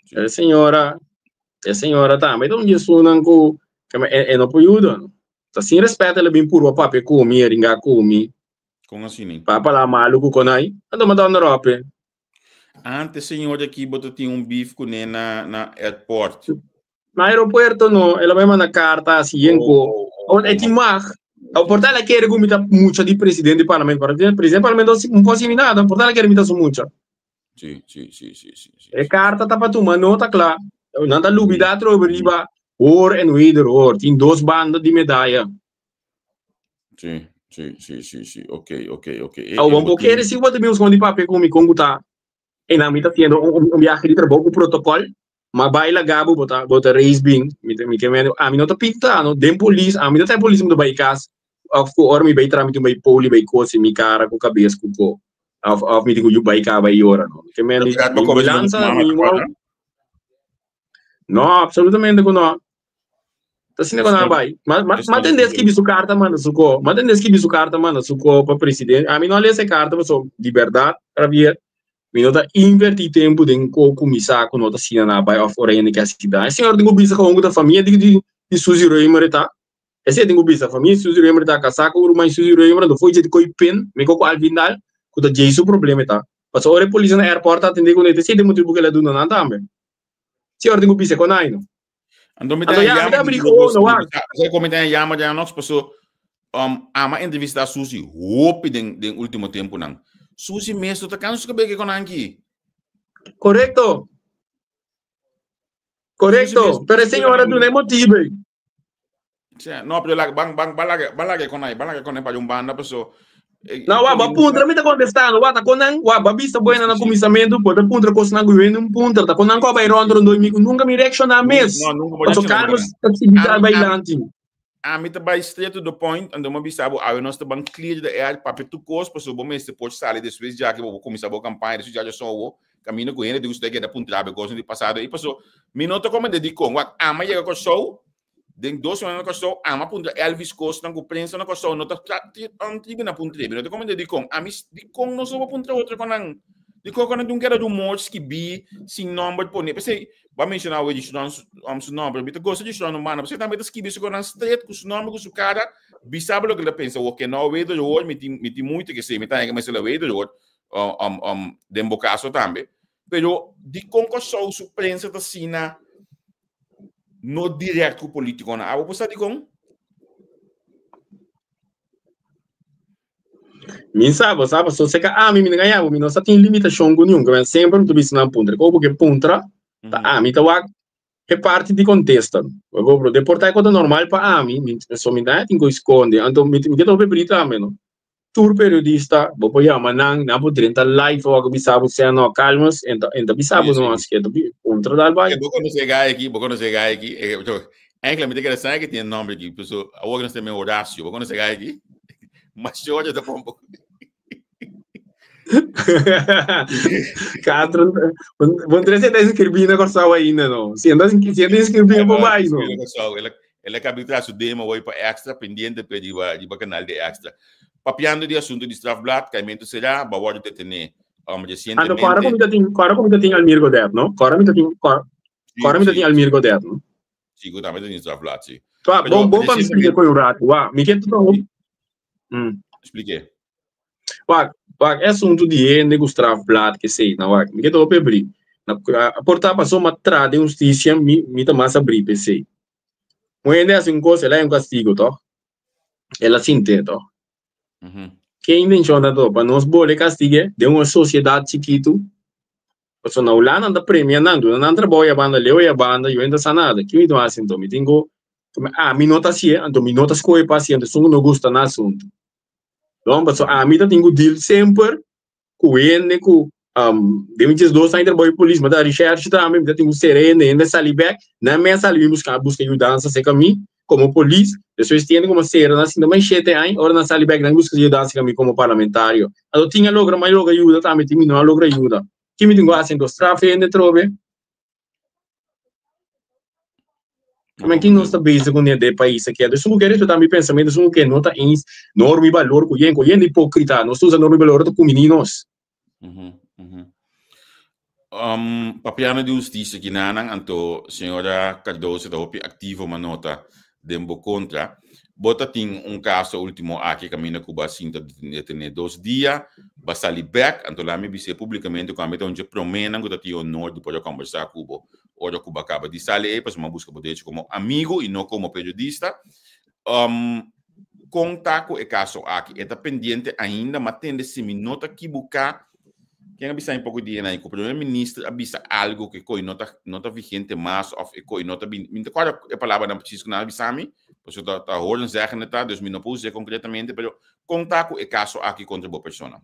Sí. E señora, e señora tambe ta un di esunnan ku e, e no por yuda. Ta sin respet el a bin purba papia ku mi, ringa ku mi. Kon asina? Pa pala malu ku konai, anto mi a dònder op e. Antes señor aki bo ta tin un beef kuné na na airport. Na aeropuerto no, el a bai manda karta asi yen ku. Oh, oh, Oh, e tin mag. O por ta el a kere ku mi ta mucha di presidente di parlamento, pero presidente di parlamento no por hasi mi nada, por ta el a kere mi ta su mucha. Sí, sí, sí, sí, sí, sí. E karta ta pa tuma nota kla. Nan ta lubida atrobe riba hoor en wederhoor. Tin dos banda di medaya. Sí, sí, sí, sí, sí. Ok, ok, ok. E, Awo, e bo kere si bo ta bin di papia ku mi kon ku ta en mi ta haciendo un viaje di trabou ku protocol, ma bai laga bo bo ta reis bin, mi ke mende, ami no ta pinta no, den polis, ami no ta polis mi ta bai kas, of ku ora mi bai traha mi tin bai poli bai kosi mi kara ku kabes ku ko, of mi tin ku yu bai kaba i yora no. Mi ke mende, mi lansa mi No, absolutamente ku no. Ta asina ku nan a bai. Ma, ma, ma tende skibi su karta manda su ko. Ma tende skibi su karta manda su ko pa presidente. Ami no a lesa e karta paso di bèrdat, Javier, mi no ta invertí tempu den ko ku mi sa ku no ta asina nan a bai òf ora hende ke hasi daño. E señor tin ku bisa kawon ku ta famia di di di Suzy Römer e ta. Esei tin ku bisa, famia di Suzy Römer ta kasá ku ruman di Suzy Römer, anto fo'i dje di koi pen, mi ko ku Alvin Daal, ku ta djei su problema e ta. Pasobra ora e polis na airport ta atendé kuné, ta esei ta e motibu ku el a duna nan tambe. Si ora tin ku bisa kon ai no. Anto mi ta Anto ya, mi yama ta abri di gewoon, no wak. Sa kon mi ta yama di anox paso um, ama entrevista Susi hopi den den último tempo nan. Susi mes no ta cansa su kabeke kon anki. Korekto. Korekto. Pero e señora duna e motibu ei. Sea, no, pero la, ban, ban, ban, ban laga con ahí, ban laga con ahí para un banda, paso. Eh, no, wa, ba puntra mi ta contestando, wa, ta konan, wa, ba vista buena na kuminsamentu, bo ta puntra kosnan ku wen un puntra, ta konan ko bai rond rond mi nunca mi reacciona mes. No, nunca mo Paso reacciona Carlos ta sigui bailante. Ami ta bai straight to the point, ando mo bisa bo awe nos ta ban clear the air, papia tu kos, paso bo mester por sali despues ya que bo kuminsa bo campaña, despues ya so wo, camino ku hende di gusta keda puntra be kos di pasado i paso mi no ta komende di kon, wak ama yega Kòrsou, den dos semana na Kòrsou, ama puntra Elvis kosnan ku prensa na Kòrsou no ta tribi na puntra, mi no ta komende di kon, ami di kon nos no por puntra otro konan, di kon konan tin un keda rumor skibi sin nomber pone, p'esei bo a menshoná awe di Shron su nomber, mi ta gosta di Shron humano, p'esei tambe ta skibi su konan straight ku su nomber ku su kara, bisa bo loke el ta pensa, oke no wederhoor, mi tin mi tin moeite ku esei, mi ta haña ku mester la wederhoor den bo kaso tambe, pero dikon Kòrsou su prensa ta asina no direct ku politikonan? Abo por sa dikon? Mi sa, bo sa, pasobra seka ami mi no gaña bo, mi no sa tin limitashon ku niun, kimen semper mi ta bisa nan puntra, komo bo ke puntra, ta ami ta wak e parti di kontesta. Bo por ta e kos ta normal pa ami, mi so mi ta tin ku skonde, anto mi ke ta hopi bri tambe no. Tur periodista bo por yama nan, nan por drenta live of algo bisa bo sea no calmas, en ta en ta bisa bo no así ta puntra dal bai. Bo conoce e guy aki, bo conoce e guy aki. Eigenlijk mi ta kere sabe que tiene nombre aki, pero awor nos tenemos Horacio, bo conoce e guy aki? Mas yo ta pompo. Catro, bon tres ta inscribí na Kòrsou ainda no. Si anda si anda inscribí pa bai no. El a kabí tras su demo hoy pa Extra, pendiente pe riba riba kanal di Extra. Papiando di asunto di strafblad, kaimento será, bo a wòrdu detené um, Anto kòrda resientemente. ku mi ta tin, kòrda ku mi ta tin Almir Godet, no? Kòrda mi ta tin, kòrda Sí, kòrda mi ta sí, tin Almir Godet, no? sí, ku tambe ta tin strafblad, sí. Wa, Pero bon, bon pa mi splika resientemente, ku un ratu. Wa, mi ke ta sí, Spliké. Wak, wak, e asuntu di hende ku strafblad ke sei, na wak, mi ke ta hopi abrí. Na, por ta pasobra mi a traha den hustisia, mi, mi ta mas abrí p'esei. Un hende hasi un kos, el a haña un kastigo, tòg? El a sint'é, tòg? Ke intenshon ta to? Pa nos bole kastig'é den un sosiedat chikitu? Pasobra na Hulanda nan ta premia nan, duna nan trabou ya banda, leu ya banda, yo no ta sa nada. Ki mi ta hasi anto? Mi tin ku, ami no ta hasié, anto mi no ta skohe pa hasié, anto esun ku no gusta na asuntu. No, pasobra ami ta tin ku deal semper ku hende ku den mi 12 aña trabou di polis, mi ta recherche tambe, mi ta tin ku sera hende, hende sali bek, nan mes sali bin buska buska yudansa serka mi komo polis, despues tin hende ku mi a sera nan sinta mas shete aña, ora nan sali bek nan buska yudansa serka mi komo parlamentario. Anto tin a logra, mi a logra yuda tambe, tin mi no a logra yuda. Ki mi tin ku hasi anto? Straf hende atrobe? Men ki nos ta bezig ku de pais aki? Esun ku ke respetá mi pensamentu, esun ku ke no ta eens norma i balor ku yen, ku yen di hipokrita. Nos ta usa norma i balor ta kumini nos. Papiando di hustisia kinanan, anto señora Cardozo ta hopi aktivo ma nota den bo kontra. Bo ta tin un kaso ultimo aki kaminda ku bo a sinta detené dos dia, bo a sali bèk, anto laat mi bis'é publikamente ku ami ta un dje proménan ku ta tin honor di por a kòmbersá ku bo ora ku bo a kaba di sali ei, pasobra mi a buska bo derecho komo amigu i no komo periodista. Kon ta ku e kaso aki? E ta pendiente ainda? Mi a tende si mi no ta kibuká, ken a bisa mi poko dia nan ku primer minister a bisa algo ku e koi no ta no ta vigente mas òf e koi no ta bini. Mi no ta kòrda e palabranan presis ku nan a bisa mi, pasobra ta ta horen zeggen e ta, dus mi no por us'é konkretamente, pero kon ta ku e kaso aki kontra bo persona?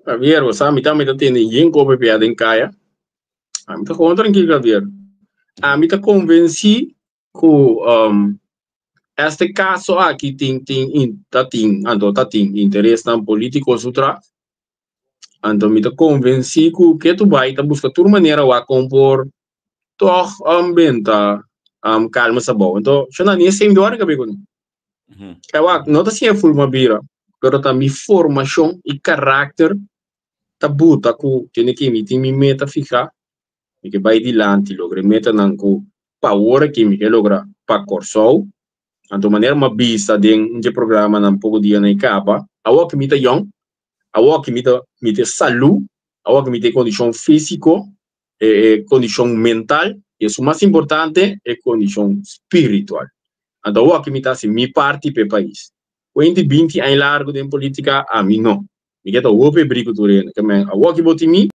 Javier, bo sa mi tambe ta tende yen kope pia den kaya. Ami ta gewoon trankil, Javier. Ami ta konvensí ku este kaso aki tin tin ta tin anto ta tin interesnan politiko su tras anto mi ta konvensí ku ketu bai ta buska tur manera wak kon por tòg benta kalma esabou anto shona ni e same dor kabe kuné e wak no ta siña ful mabira pero ta mi formashon i karakter ta buta ku tene ke mi tin mi meta fihá Mi ke bai dilanti logra e metanan ku pa awor aki mi ke logra pa Kòrsou. Anto manera mi a bisa den un dje programanan poko dianan e kaba, awor ki mi ta yòn, awor ki mi ta mi ta salú, awor ki mi ta e kondishon físiko, e e kondishon mental i esun mas importante e kondishon spiritual. Anto awor ki mi ta hasi mi parti pa e pais. Kuenti 20 aña largu den polítika, ami no. Mi ke ta hopi bri ku tur hende. Ke men awor ki bo tin mi,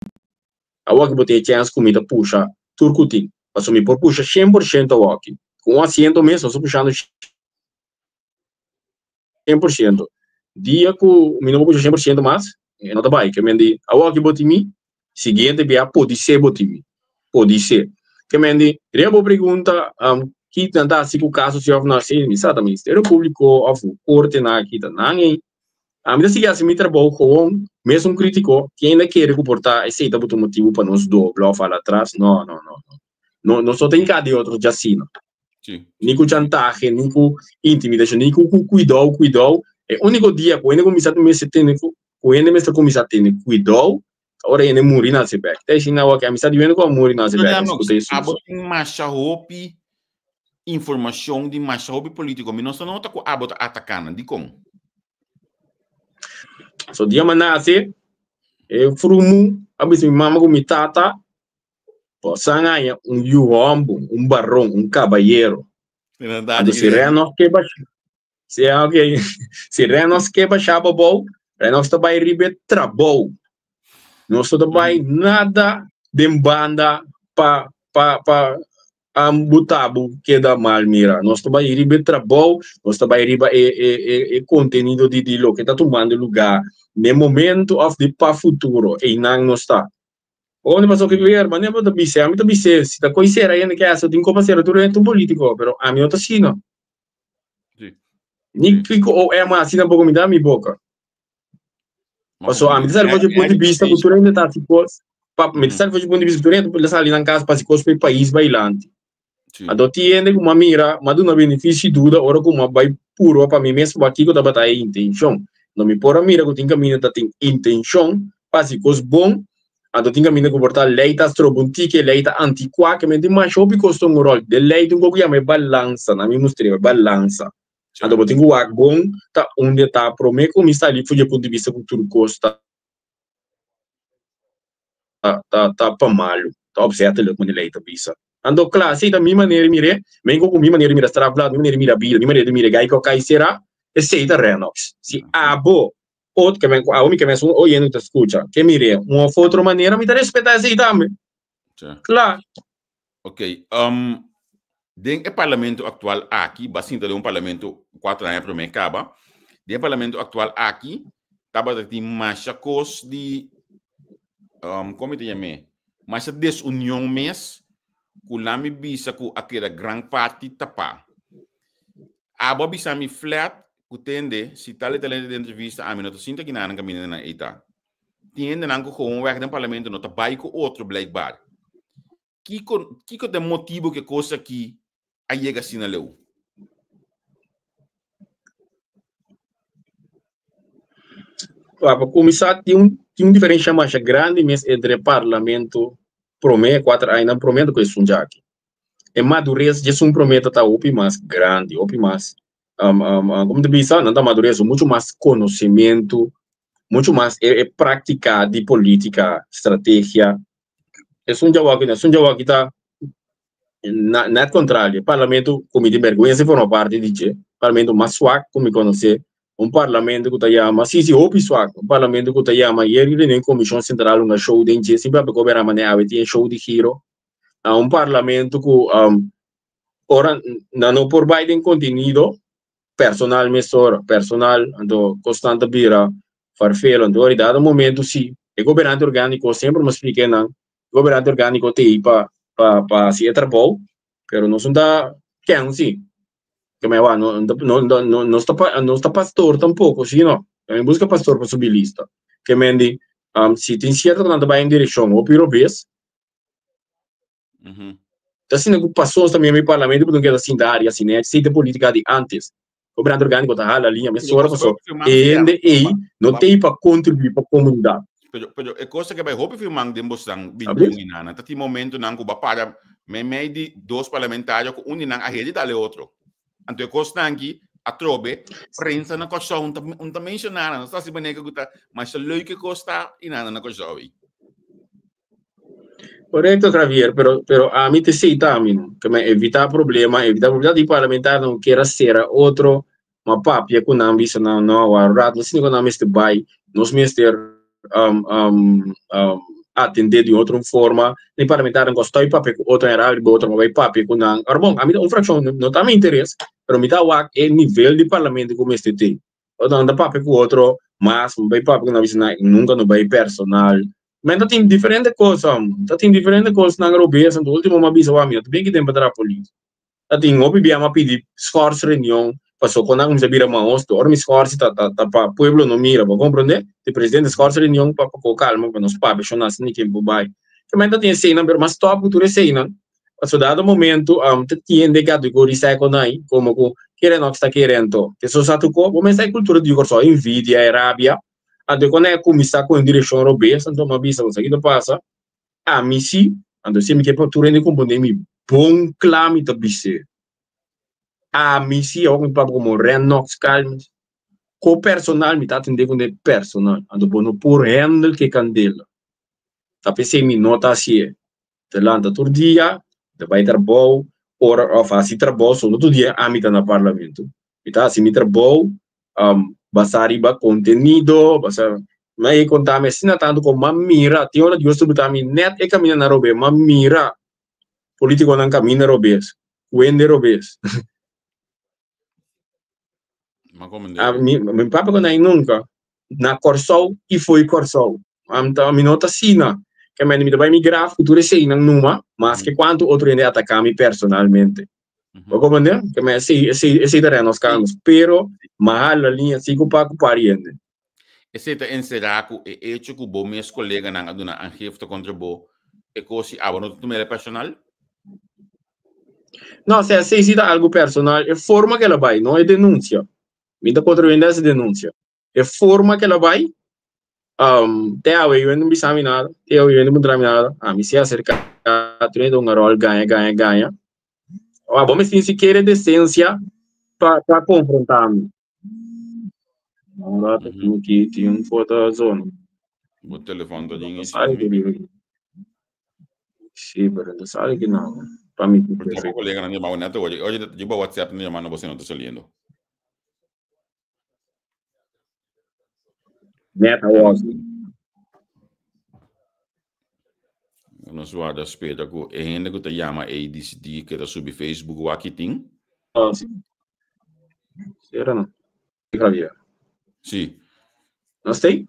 Awor ki bo tin e chèns ku mi ta pusha tur ku tin. Pasobra mi por pusha 100% awor aki. Ku un asiento mes nos ta pushando 100%. Dia ku mi no por pusha 100% mas, e no ta bai. Ke men di, awor ki bo tin mi, siguiente bia podisé bo tin mi. Podisé. Ke men di, riba bo pregunta, ki nan ta hasi ku kaso si òf no hasi, mi sa ta Ministerio Públiko òf kortenan aki ta nan ei. Ami ta sigui hasi mi trabou gewoon, mesun kritiko, ken ta kere ku por ta esei tabata un motibu pa nos dobla òf hala atras? No, no, no, no. No, nos no ta hinká di otro djasina. Sí. Ni ku chantahe, ni ku intimidashon, ni ku ku kuidou, kuidou. E úniko dia ku hende kuminsá mester tene ku ku hende mester kuminsá tene kuidou ta ora hende muri na hasi bèk. Ta esei nan wak ami sa di hende ku a muri na hasi bèk, Pero ku ta Hesus. Abo tin masha hopi informashon di masha hopi polítiko. Mi no sa nota ku abo ta ataká nan. Dikon? So dia mi a nase, e frumu a bisa mi mama ku mi tata, bo sa haña un yu hòmber, un baron, un kabayero. Anto si Renox ke basha, si ok, si Renox ke basha bo bou, Renox ta bai riba e trabou. Nos no ta bai nada den banda pa pa pa buta bo keda mal mira. Nos ta bai riba e trabou, nos ta bai riba e e e e kontenido di di loke ta tumando lugá n'e momento òf di pa futuro. Einan nos ta. Ora pasobra ki weer, manera bo ta bis'é, ami ta bis'é, si ta koi sera hende ke hasi, tin kopa sera tur hende un polítiko, pero ami no ta asina. Ni kiko OM hasi tampoco mi ta mi boka. Pasobra ami ta sali for di punto di bista ku tur hende ta hasi kos, pa mi ta sali for di punto di bista ku tur hende ta sali nan kas pa hasi kos pa e pais bailanti. Anto tin hende ku mi a mira, mi a duna benefisio di duda ora ku mi a bai purba pa mi mes pa kiko tabata e intenshon. No mi por a mira ku tin kaminda ta tin intenshon pa hasi kos bon, anto tin kaminda ku por ta lei ta stroba un tiki, lei ta antikuá, ke men tin masha hopi kos ta un ròl. Den lei tin un kos ku yama e balansa, nan mi mustr'é, e balansa. Anto bo tin ku wak bon ta unda ta promé ku mi sali for di e punto di bista ku tur kos ta ta ta pa malu, ta opzettelijk manera lei ta bisa. Anto kla, esei ta mi manera di mir'é, men ku mi manera di mira strafblad, mi manera di mira bida, mi manera di mira e gai ku a kai será, esei ta Rennox. Si abo ot ke men ku abo mi ke mes un oyente ku ta skucha ke mir'é un òf otro manera, mi ta respetá esei tambe. Kla. Ok, den e parlamento aktual aki, bo a sinta den un parlamento kuater aña promé kaba, den e parlamento aktual aki tabata tin masha kos di, kon mi ta yam'é, masha desunion mes ku la mi bisa ku a keda gran parti tapá. Abo a bisa mi flat ku tende si tal i tal hende den entrevista ami no ta sinta kinanan kaminda nan ei ta. Tin hendenan ku gewoonweg den parlamento no ta bai ku otro blijkbaar. Kiko, kiko ta e motibu ku e kos aki a yega asina leu? Pa kuminsá tin un. Tin un diferensha masha grandi mes entre parlamento promé, e kuater añanan promé ku esun djaki. E madures djesun promé ta ta hopi mas grandi, hopi mas, komo ta bisa, nan ta madures muchu mas konosementu, muchu mas e práktika di polítika, strategia. Esun djawaki no, esun djawaki ta net kontrario. E parlamento ku mi tin bèrgwensa di forma parti di dje, parlamento mas swak ku mi konosé, un parlamento ku ta yama, si si hopi swak, un parlamento ku ta yama yeri reunion komishon sentral hunga show den dje, sin papia kobe rama awe tin e show di giro, a un parlamento ku ora nan no por bai den kontenido personal mesora, personal, anto kosnan ta bira farfelo, anto ora dado momento si e gobernante orgániko semper mi splika nan, gobernante orgániko t'ei pa pa pa hasi e trabou, pero nos no ta ken si. Ke me wak no no no no ta no ta pastor tampoko si no. Tambe buska pastor pa subi lista. Ke men di si tin sierto ku nan ta bai en direkshon hopi robes, ta asina ku pasó nos ta mira mi parlamento ku ta keda sinta aria asina e si ta politika di antes. Gobernante orgániko ta hala liña mesora paso e hende ei no t'ei pa kontribuí pa komunidat. Pero, pero e cosa que bai hopi firman den bosnan binti un inana, ta tin momentonan ku ba para meimei di dos parlamentario ku un di nan a heri dale otro. Anto e kosnan aki atrobe prensa na Kòrsou un ta un ta menshoná nan, no ta hasi manera ku ta masha leuk e kos ta inana na Kòrsou ei. Correcto Javier, pero pero ami te seita ami no, ke men evita problema, evita problema di parlamentario no kier a sera otro, ma papia ku nan bisa nan no awor rato no sinti ku nan mester bai, nos mester um um um atende di otro forma, ni parlamentario no stoi papia ku otro en raal riba otro, ma bai papia ku nan. Ora bon, ami ta un fraccion, no ta mi interes, pero mi ta wak e nivel di parlamento ku mester tin. Otro nan ta papia ku otro mas, mi bai papia ku nan bisa nan nunka no bai personal. Men ta tin diferente kos, ta tin diferente kosnan robes, anto ultimo mi a bisa wak mi no ta bin aki den pa traha polis. Ta tin hopi bia mi a pidi schors reunion paso kon nan kuminsa bira mahosto. Ora mi schors ta ta ta pa pueblo no mira, bo komprende? Di presidente schors reunion pa pa ko kalma pa nos papia shon nan asina ken por bai. Men ta tin eseinan pero mi a stop ku tur eseinan Paso dado momento ta tiende categorisa e konai como cu kere no ta kere anto. Te so sa tuko, bo mester e cultura di Kòrsou, envidia e rabia. Anto e konai a cuminsa cu un direccion robes, anto mi a bisa bo sa ki ta pasa, ami si, anto si mi ke pa tur hende comprende mi bon cla mi ta bis'e. Ami si, awor mi papia como Rennox Calmes, ko personal mi ta atende cune personal, anto bo no por handle ke candela. Ta p'esei mi no ta haci'e. Ta lanta tur dia, ta bai trabou, ora of hasi trabou, so no tur dia ami ta na parlamento. Mi ta hasi mi trabou basá riba kontenido, basá, mi a konta mi asina tantu ku mi a mira, tin ora Dios ta buta mi nèt e kaminda na robes, mi a mira politikonan kaminda robes, ku hende robes. Mi mi papia ku nan nunka na Kòrsou i fo'i Kòrsou. Mi no ta asina. Ke mi ta bai mi graf ku tur eseinan numa, maske kuantu otro hende ataká mi personalmente. Bo komprendé? Ke mi esei esei esei ta Renos Carlos. Pero mi a hala liña si ku pa ku pariente. Esei ta enserá ku e echo ku bo mes koleganan a duna aangifte kontra bo, e kos si abo no ta tum'el personal? No, si esei si ta algu personal, e forma ku el a bai, no e denunsia. Mi ta kontra bende ese denunsia. E forma ku el a bai, te awe yu no bisa mi nada, te awe yu no puntra mi nada. Ami si aserká tur hende un ròl gaña, gaña, gaña. Abo mester tin sikiera desensia pa pa konfrontá mi. Un rato ki tin un foto zona. Bo telefòn ta ding Sí, pero no sabe que no. Pa mi Porque bo colega nan llamaba neto oye, oye, riba WhatsApp nan llamando bo no ta saliendo. Net was. Nos warda spera ku e hende ku ta yama ei disidí ke ta subi Facebook wak ki tin. Oh, sí. Sera no. Javier. Sí. No stay?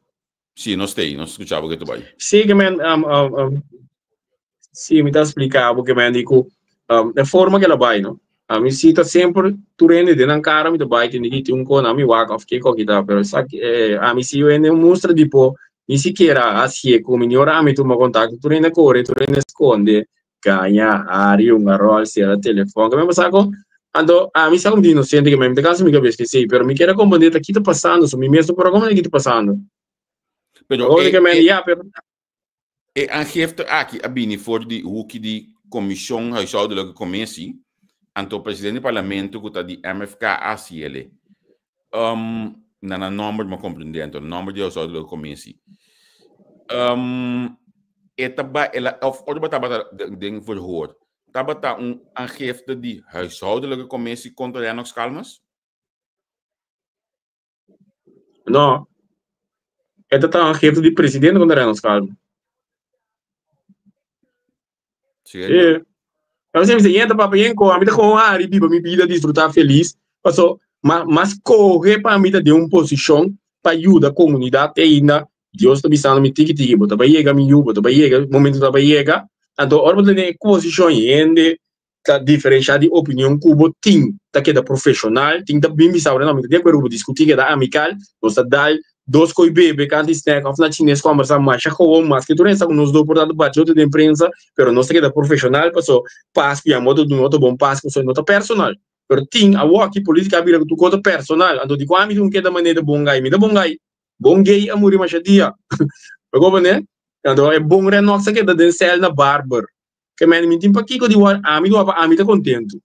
Sí, nos stay. Nos skucha bo ke ta bai. Sí, ke men, um, um, um, sí, mi ta splika bo ke men di ku um, e forma ke la bai, no? A mi sí ta semper tur hende den nan kara mi ta bai tende ki tin un kona mi wak of kiko ki ta, pero sa eh, a mi sí hende un mustra di po ni sikiera hasié ku mi ni ora ami tuma kontakto tur hende kore, tur hende skonde, gaña, hari, hunga ròl, sera telefòn, ke men pasa ku anto ami sa komo tin inosente ke men mi ta kansa mi kabes ke esei, pero mi kier a komprende ta ki ta pasando, so mi mes no por a komprende ki ta pasando. Pero Awor ke men ya, pero e aangifte aki a bini for di hoeki di Comisión Huishoudelijke Commissie, anto presidente di parlamento ku ta di MFK a hasi ele. Um, na nan nomber mi a comprende, anto nomber di Huishoudelijke Commissie. Um, e ta ba, ela, of ora bo tabata den verhoor, tabata un aangifte di Huishoudelijke Commissie kontra Lennox Calmes? No. E ta ta aangifte di presidente kontra Lennox Calmes. Sí. Sí. Pero si mi yenta papá yen ko, ami ta gewoon hari biba mi vida, disfruta feliz. Paso, ma, mas kohe pa mi ta den un posishon pa yuda komunidat te ainda. Dios ta bisando mi tiki tiki, bo ta bai yega mi yu, bo ta bai yega, momento ta bai yega. Anto ora bo ta den e posishon hende ta diferensha di opinion ku bo tin ta keda profeshonal, tin ta bin bisa bo, no, mi ta di akuerdo ku bo diskutí keda amikal, nos ta dal dos koi bebe kanti snack òf na chines kòmbersá masha gewoon, maske tur hende sa ku nos do por ta bati otro den prensa, pero nos ta keda profeshonal paso Pasku ya moto duna otro bon Pasku, so no ta personal. Pero tin awoki polítika a bira ku tur kos ta personal, anto dikon ami tin ku keda manera bon gai? Mi ta bon gai, bon gay a muri masha dia, bo komprende? Anto e bon Renox a keda den sèl na Barber. Ke mende mi tin pakiko di wòrdu ami di wòrdu pa ami ta kontentu.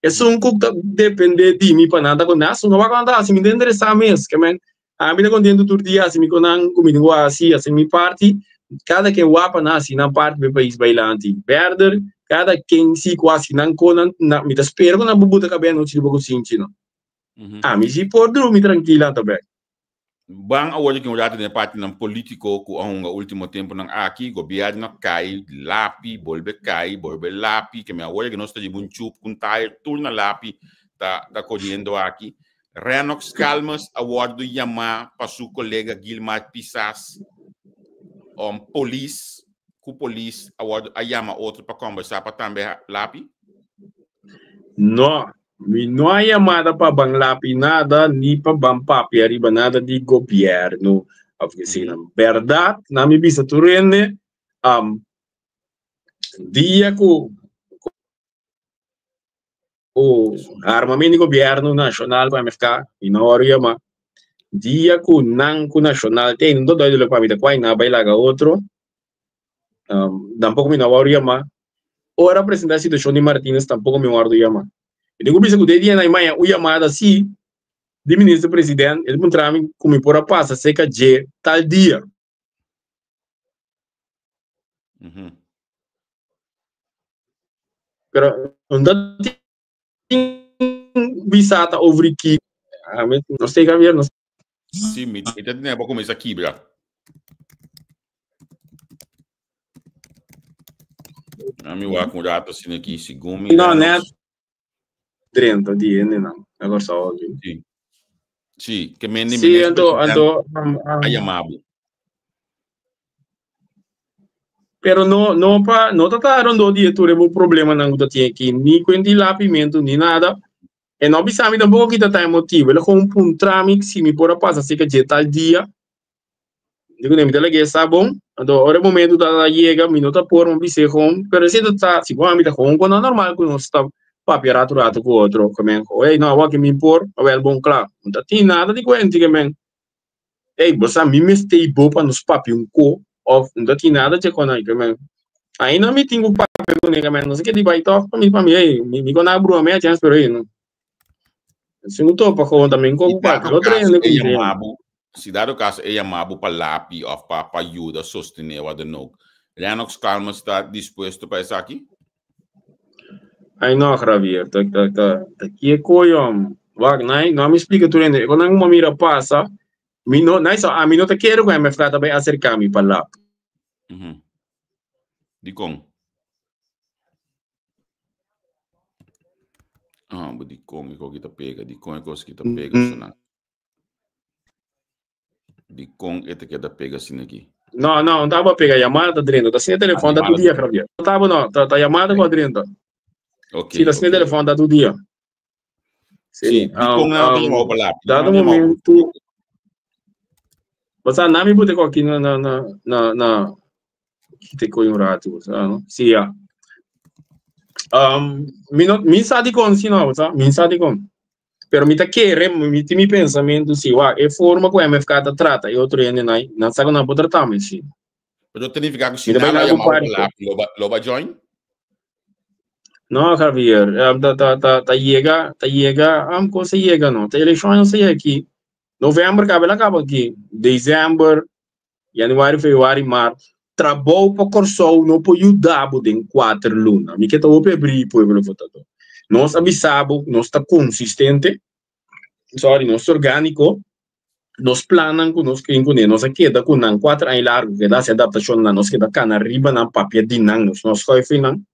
Esun ku ta depende di mi pa nan ta kontentu, asun no wak nan ta hasi, mi ta interesá mes. Ke men ami ta kontentu tur dia hasi mi konan ku mi tin ku hasi, hasi mi parti. Kada ken wak pa nan hasi nan parti pa e pais bai lanti. Bèrder, kada ken si ku hasi nan konan, mi ta spera ku nan por buta kabes nochi riba kusinchi no. Ami si por drumi trankil anto bèk. Ban awor di ki un rato den e partinan politico cu a hunga ultimo temponan aki, gobierno a cay, lapi, bolbe cay, bolbe lapi, ke men awor ki nos ta riba un chup cu un tire tur na lapi ta ta coriendo aki. Rennox Calmes a wordo yama pa su colega Gilmar Pisas, um, polis, cu polis a wordo a yama otro pa combersa pa tambe lapi? No, Mi no a yamada pa ban lapi nada ni pa ban papia riba nada di gobierno of asina. Berdad, na mi bisa tur hende, um, dia ku ku armamento di gobierno nashonal ku MFK, mi no wòrdu yama, dia ku nan ku nashonal te no ta duidelijk pa mi ta kua i nan a bai laga otro, Tampoco mi no a wòrdu yamá. Ora a presentá e situashon di Martínez tampoco mi wòrdu yamá. Mi tin ku bisa ku den dia na maña un yamada así di minister president, el puntra mi ku mi por a pasa serka dje tal dia. Pero no ta tin bisa ta over ki. Nos te Javier, nos. Sí, mi ta tene pa kuminsá kibra. Ami wak un rato asina aki, segun mi No, net drenta di hendenan na Kòrsou aki. Sí. Sí, ke men di Sí, minister anto, president anto, a yama bo. Pero no, no pa, no ta ta rondó di e tur e bo problemanan ku ta tin aki, ni kuenti lapimentu, ni nada. E no bisa mi tampoco ki ta ta e motibo. El a gewoon puntra mi si mi por a pasa cerca dje tal dia. Digo, mi ta lag'é sa bon. Anto ora e momento ta yega, mi no ta por, mi bis'é gewoon. Pero esei ta ta, si bon, mi ta gewoon con normal cu nos ta papia rato rato cu otro. Ke men, ey, no, awor ki mi por, awel bon cla. No ta tin nada di cuenti ke men. Ey, bo sa mi mester bo pa nos papia un ko of no ta tin nada dje kon ai ke men. Ainda mi tin ku papia kuné ke men, no se ke di bai tòg pa mi pa mi ey, mi mi kon a broma mi a chèns pero ey no. Si mi topa kon ta mi ko Si ku papia, dado otro kaso hende e ku mi yama bo, si dado kaso e yama bo pa lapi of pa pa yuda sostené wat dan ook, Lennox Calmes ta dispuesto pa esaki? Ai no, Javier, ta ta ta ta kie koyo. Wak, nai, no mi splika tur hende. E konan ku mira pasa, mi no, nai sa, ami no ta kere ku MFK ta bai aserká mi pa lap. Mhm. Dikon? Ah, bo dikon e koki ta pega, dikon e kos ki ta pega sonan. Dikon e ta keda pega asina aki? No, no, no taba pega, yamada ta drenta. Ta sin e telefon ta tur dia, Javier. No taba no, ta, ta yamada ku a drenta. Ok, Si, ta sin e ok. telefon ta tur dia. Sí, Sí, dikon nan no ta yama pa lapi? Dado Nan yama momento, Basta nami bote ko aki na na na na na kite ko un rato, sa no? Sí, ya. Mi no, mi sa dikon si no, sa, mi sa dikon. Pero mi ta kere, mi tin mi pensamentu si, wak, e forma ku MFK ta trata e otro hendenan, nan sa ku nan por trata mi asina. Pero ta nifiká ku si nan lo yama bo pa lo lo ba join? No, Javier, ta ta ta ta yega, ta yega, kos a yega no. Ta elekshon no sa yega aki. Novèmber kaba el a kaba aki. Desèmber, Januari, febrüari, mart. Trabou pa Kòrsou no por yuda bo den kuater luna. Mi ke ta hopi abrí, pueblo votadó. Nos a bisa bo, nos ta konsistente, sorry, nos ta orgániko, nos plannan ku nos ken kuné, nos a keda ku nan kuater aña largu, keda hasi adaptashonnan, nos keda kana riba nan, papia di nan, nos no a skòif nan.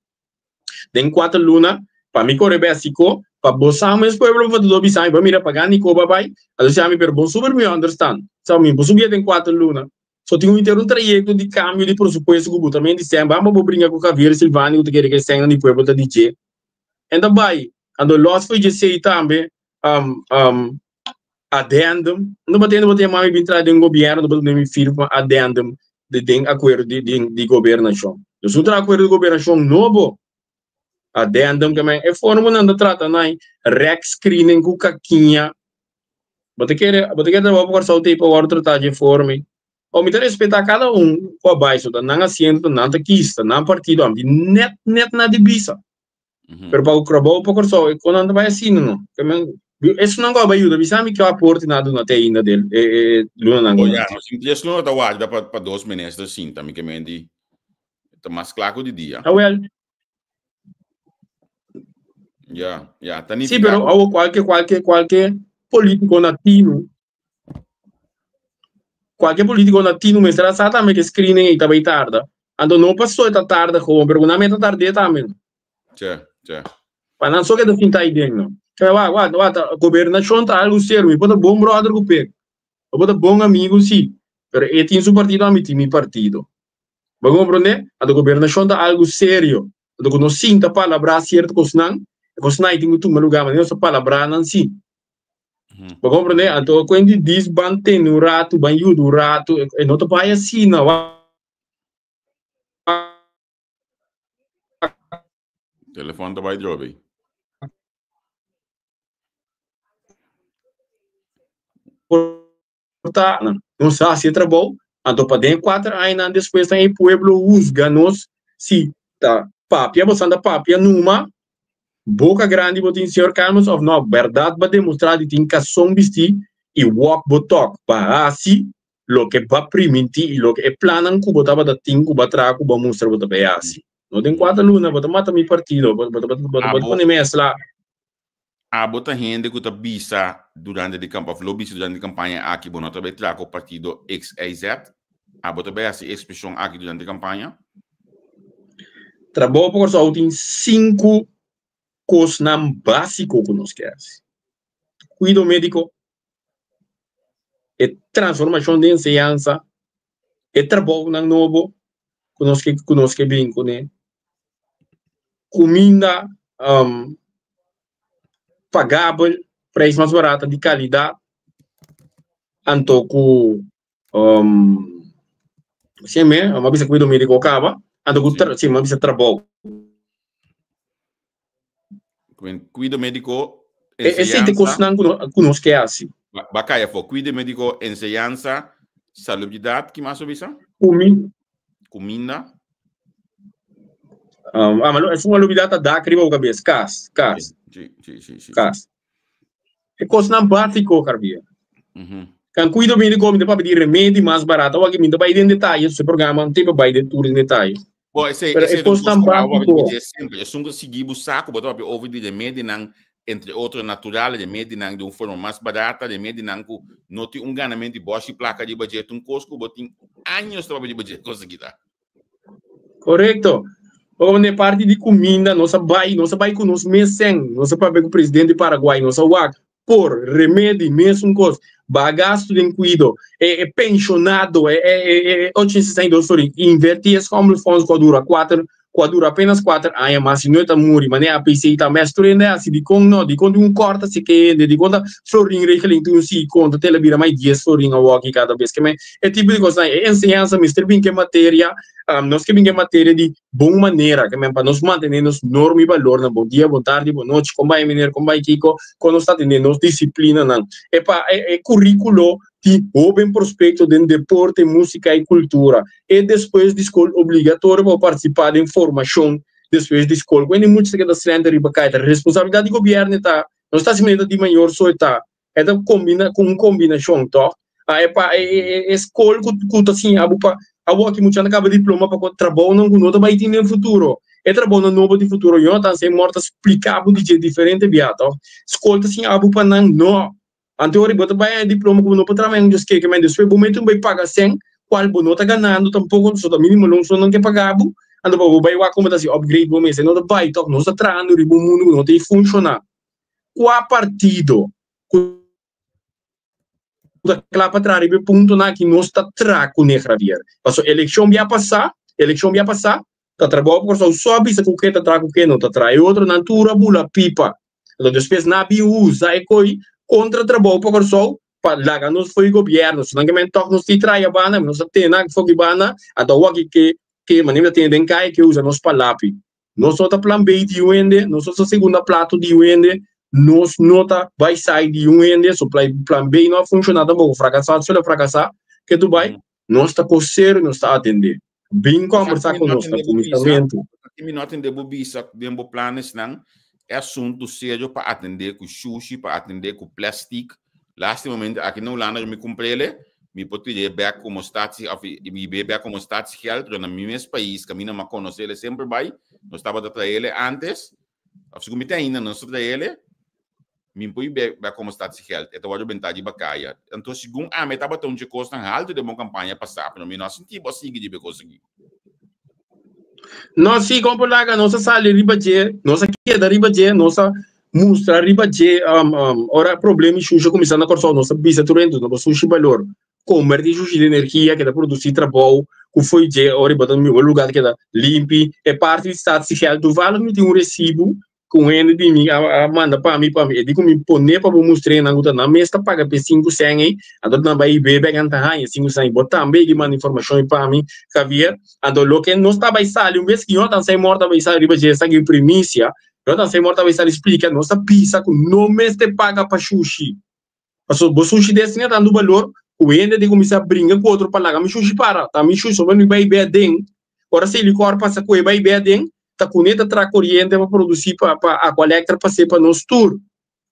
Den kuater luna, pa mi kore bèsiko, pa bo sa mes pueblo votadó bisa mi, bo mira paga Nico babay, a bisa mi, pero bo super mi understand, sa mi bo subia den kuater luna. So tin un henter un trayekto di kambio di presupuesto ku bo ta men di sèn, bamba bo bringa ku Javier Silvani ku ta kere ku e sènnan di pueblo ta di dje. En ta bai, anto lòs for dje tambe, addendum, no bo tende bo ta yama mi bin traha den gobierno, bo ta duna mi firma addendum di den akuerdo di di di gobernashon. Nos no traha akuerdo di gobernashon nobo, addendum ke men e forma nan ta trata nan rek screening ku kakiña. Bo ta kere bo ta kere trabou pa Kòrsou te pa wòrdu tratá dje forma ei. O mi ta respetá kada un ku a bai, so ta nan asiento, nan ta kista, nan partido, ami di nèt nèt na di bisa. Pero pa trabou pa Kòrsou e konan ta bai asina no. Esunnan ku a bai yuda bisa mi ke aporte nan a duna te ainda del e e lunanan ku nan. Ya, nos tin tres luna ta warda pa pa dos minister sinta mi ke men di ta mas kla ku di dia. Awel. Ya, ya, ta nifiká. Si, pero awo kualke kualke kualke polítiko na tinu Kualke politiko na tinu mester a sa tambe ke screening ei ta bai tarda. Anto no paso e ta tarda gewoon, pero ku nan meta tard'é tambe. Tje, tje. Pa nan so keda sinta ei den no. Tje, wak, wak, wak, ta, gobernashon ta algu serio. Mi por ta bon brother ku Pek. Mi por ta bon amigu si, pero e tin su partido, ami tin mi partido. Bo a komprondé? Anto gobernashon ta algu serio. Anto ku nos sinta palabrá sierto kosnan, e kosnan ei tin ku tuma lugá, manera nos ta palabrá nan si. Bo comprende? Anto cu di dis ban tene un rato, ban yuda un rato, e no ta bai asina. Telefon ta bai drobi. Ta nos haci e trabou, anto pa den cuater añanan despues nan e pueblo huzga nos si ta papia bo santa papia numa boca grandi bo tin señor Calmes of no, berdad ba demostra di tin cason bisti y walk bo talk pa haci loke ba priminti y loke e plannan cu bo tabata tin cu ba traha cu ba mustra bo ta bay haci. No den cuater luna bo ta mata mi partido bo ta bo ta pone mesla. Abo ta hende ku ta bisa durante di kamp òf lo bisa durante di kampaña aki bo no ta bai traha ku partido XYZ? Abo ta bai hasi e ekspreshon aki durante di kampaña? Trabou pa Kòrsou tin sinku kosnan básiko ku nos ke hasi, Kuido médiko, e transformashon di enseñansa, e trabounan nobo ku nos ke ku nos ke bin kuné, kuminda pagabel, prijs mas barata di kalidat, anto ku si mi a bisa kuido médiko kaba, anto ku si mi a bisa trabou. Kuido médiko, enseñansa. Esei ta kosnan ku nos ke hasi. Ba kai afó. Kuido médiko, enseñansa, salubridat, ki mas bo bisa? Kuminda. Ah, ma esun a lubida ta dak riba bo kabes. Kas, kas. Si, si, si, si. Kas. E kosnan básiko, Javier. Kan kuido médiko mi ta papia di remedi mas barato. Awor aki mi no ta bai den detaye, su programa no tin pa bai den tur den detaye. Bo, esei, Pero esei e kos tan básiko. Simpel. Esun ku sigui bo sa ku bo ta papia over di remedinan, entre otro natural, remedinan di un forma mas barata, remedinan ku no tin un ganamento di bòshi plaka riba dje. Ta un kos ku bo tin años ta papia riba dje kos aki ta. Korekto. Bo komo den parti di kuminda nos a bai, nos a bai ku nos mes sèn. Nos a papia ku presidente di Paraguay, nos a wak por remedi mesun kos, baha gastu den kuido, e e penshonado, e e e 862 sorry, inverti e schommelfonds ku a dura kuater ku a dura apenas kuater aña mas si no e ta muri manera APC ta mes tur hende hasi dikon no dikon tin un kòrta si ke hende dikon ta florin regeling tin un sigui konta te el a bira mai dies florin awoki kada bes ke men e tipo di kosnan e enseñansa mester bin ke materia nos ke bin ke materia di bon manera ke men pa nos mantene nos norma i balornan bon dia bon tardi bon nochi kon bai meneer kon bai kiko kon nos ta tene nos disiplinanan e pa e kurikulo di hoben prospecto den deporte, musica y cultura. E despues di scol obligatorio pa bo participa den formacion despues di scol. Cu hende mucha ta keda slender riba caya ta responsabilidad di gobierno e ta, no sta simplemente di mayor so e ta, e ta combina cu un combinacion toch. A e pa e e scol cu cu ta siña bo pa awor ki mucha nan caba diploma pa cu trabounan cu no ta bay tin den futuro. E trabounan nobo di futuro Jonathan Seymour ta splica bo di dje diferente bia toch. Scol ta siña bo pa nan no. Anto ora bo ta bai haña diploma ku bo no por traha men djos keke men despues bo mete un bai paga sèn kual bo no ta ganando tampoko so ta minimo loon so nan ke paga bo anto pa bo bai wak komo ta hasi upgrade bo mes e no ta bai tòg nos ta trahando riba un mundu ku no ta funshoná kua partido ku ta kla pa traha riba e puntonan aki nos ta traha kuné Javier pasobra elekshon bia pasá elekshon bia pasá ta trabou pa Kòrsou so a bisa ku ke ta traha ku ke no ta traha e otronan tur a bula pipa. Anto despues nan a bin usa e koi kontra trabou pa Kòrsou pa laga nos fo'i gobièrnu. So nan ke men tòg nos tin traha banda, nos a tene nan fo'i banda, anto awor aki ke ke manera tene den kaya ke usa nos pa lapi. Nos no ta plan B di un hende, nos no ta segunda plato di un hende, nos no ta bai sai di un hende, so plan B no a funshoná tampoko, frakasá suele frakasá, ke tu bai? Nos ta kosero, nos ta atendé. Bin kombersá ku nos na kuminsamentu. Mi no atendé bo bisa den bo planesnan e asuntu serio pa atendé ku shushi, pa atendé ku plastic. Lastimamente aki na Hulanda mi kumprele, mi por tir'é bèk komo statie òf mi hib'é bèk komo statiegeld, pero na mi mes pais kaminda mi a konos'é semper bai, nos tabata trael'e antes, òf segun mi te ainda nos ta trael'e. Mi por be be como statiegeld, e ta wòrdu bentá riba kaya. Anto segun ami e tabata un dje kosnan haltu den bo kampaña pasá, pero mi no a sinti bo a sigui riba e kos aki. No, sí, kon por laga, nos a sali riba dje, nos a keda riba dje, nos a mustra riba dje, ora problema di shushi a kuminsá na Kòrsou, nos a bisa tur hende, no por sushi balor, kombertí shushi den energia, keda produsí trabou, ku fo'i dje, ora bo ta na mihó lugá ta keda limpi. E parti di statiegeld, toevallig mi tin un resibu ku un hende di mi a manda pa mi pa mi e di ku mi pone pa bo mustr'é nan ku ta nan mes ta paga p'e sinku sèn ei anto nan bai bebe nan ta haña sinku sèn bo tambe e manda informashon ei pa mi Javier anto loke nos ta bai sali un bes ku Jonathan Seymour ta bai sali riba dje esaki primisia Jonathan Seymour ta bai sali splika nos ta bisa ku no mester paga pa shushi. Pasobra bo sushi di asina tantu balor ku hende tin kuminsá bringa ku otro pa laga mi shushi para. Ta mi shushi soba mi bai be aden. Ora si likor pasa ku e bai be aden, ta kuné ta traha koriente pa produsí pa pa Aqualectra pas'é pa nos tur.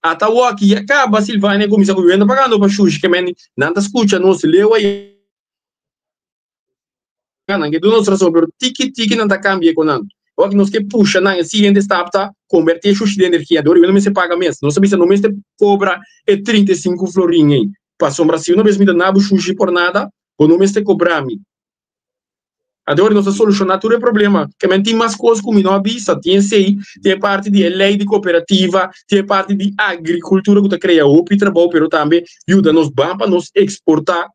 Ata awoki ya kaba Silvania kuminsá ku hende pagando pa shushi ke men nan ta skucha nos leu ayá. Nan ke duna nos rason, pero tiki tiki nan ta kambia ku nan. Awor nos ke pusha nan, e siguiente stap ta konvertí e shushi den energia. Dor no mester paga mes. Nos ta bisa no mester kobra e 35 florin ei. Pasobra si una bes mi ta na bo shushi por nada, bo no mester kobra mi. Anto nos ta solushoná tur e problema. Ke men tin mas kos ku mi no a bisa. Tin esei, tin e parti di e lei di kooperativa, tin e parti di agrikultura ku ta krea hopi trabou, pero tambe yuda nos ban pa nos eksportá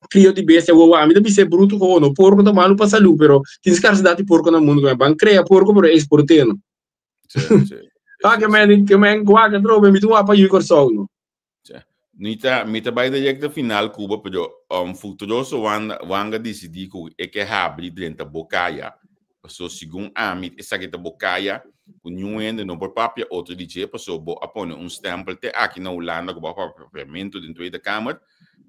Crio di bestia wowo ami ta bisa e bruto wowo no porco ta malu pa salu pero tin scarsidad di porco na mundo ku ban crea porco pero exporte no. Sí, sí. Ah ke men ke men wak atrobe mi ta wak pa yu Kòrsou no. Sí. Mi ta mi ta bai directo final Cuba pero um, Futuro Wanda Wanga decidi ku e ke habri drenta bo kaya. Paso segun ami esaki ta bo kaya ku niun hende no por papia otro di dje paso bo a pone un stempel te aki na Hulanda ku bo a papia papiamentu den Tweede Kamer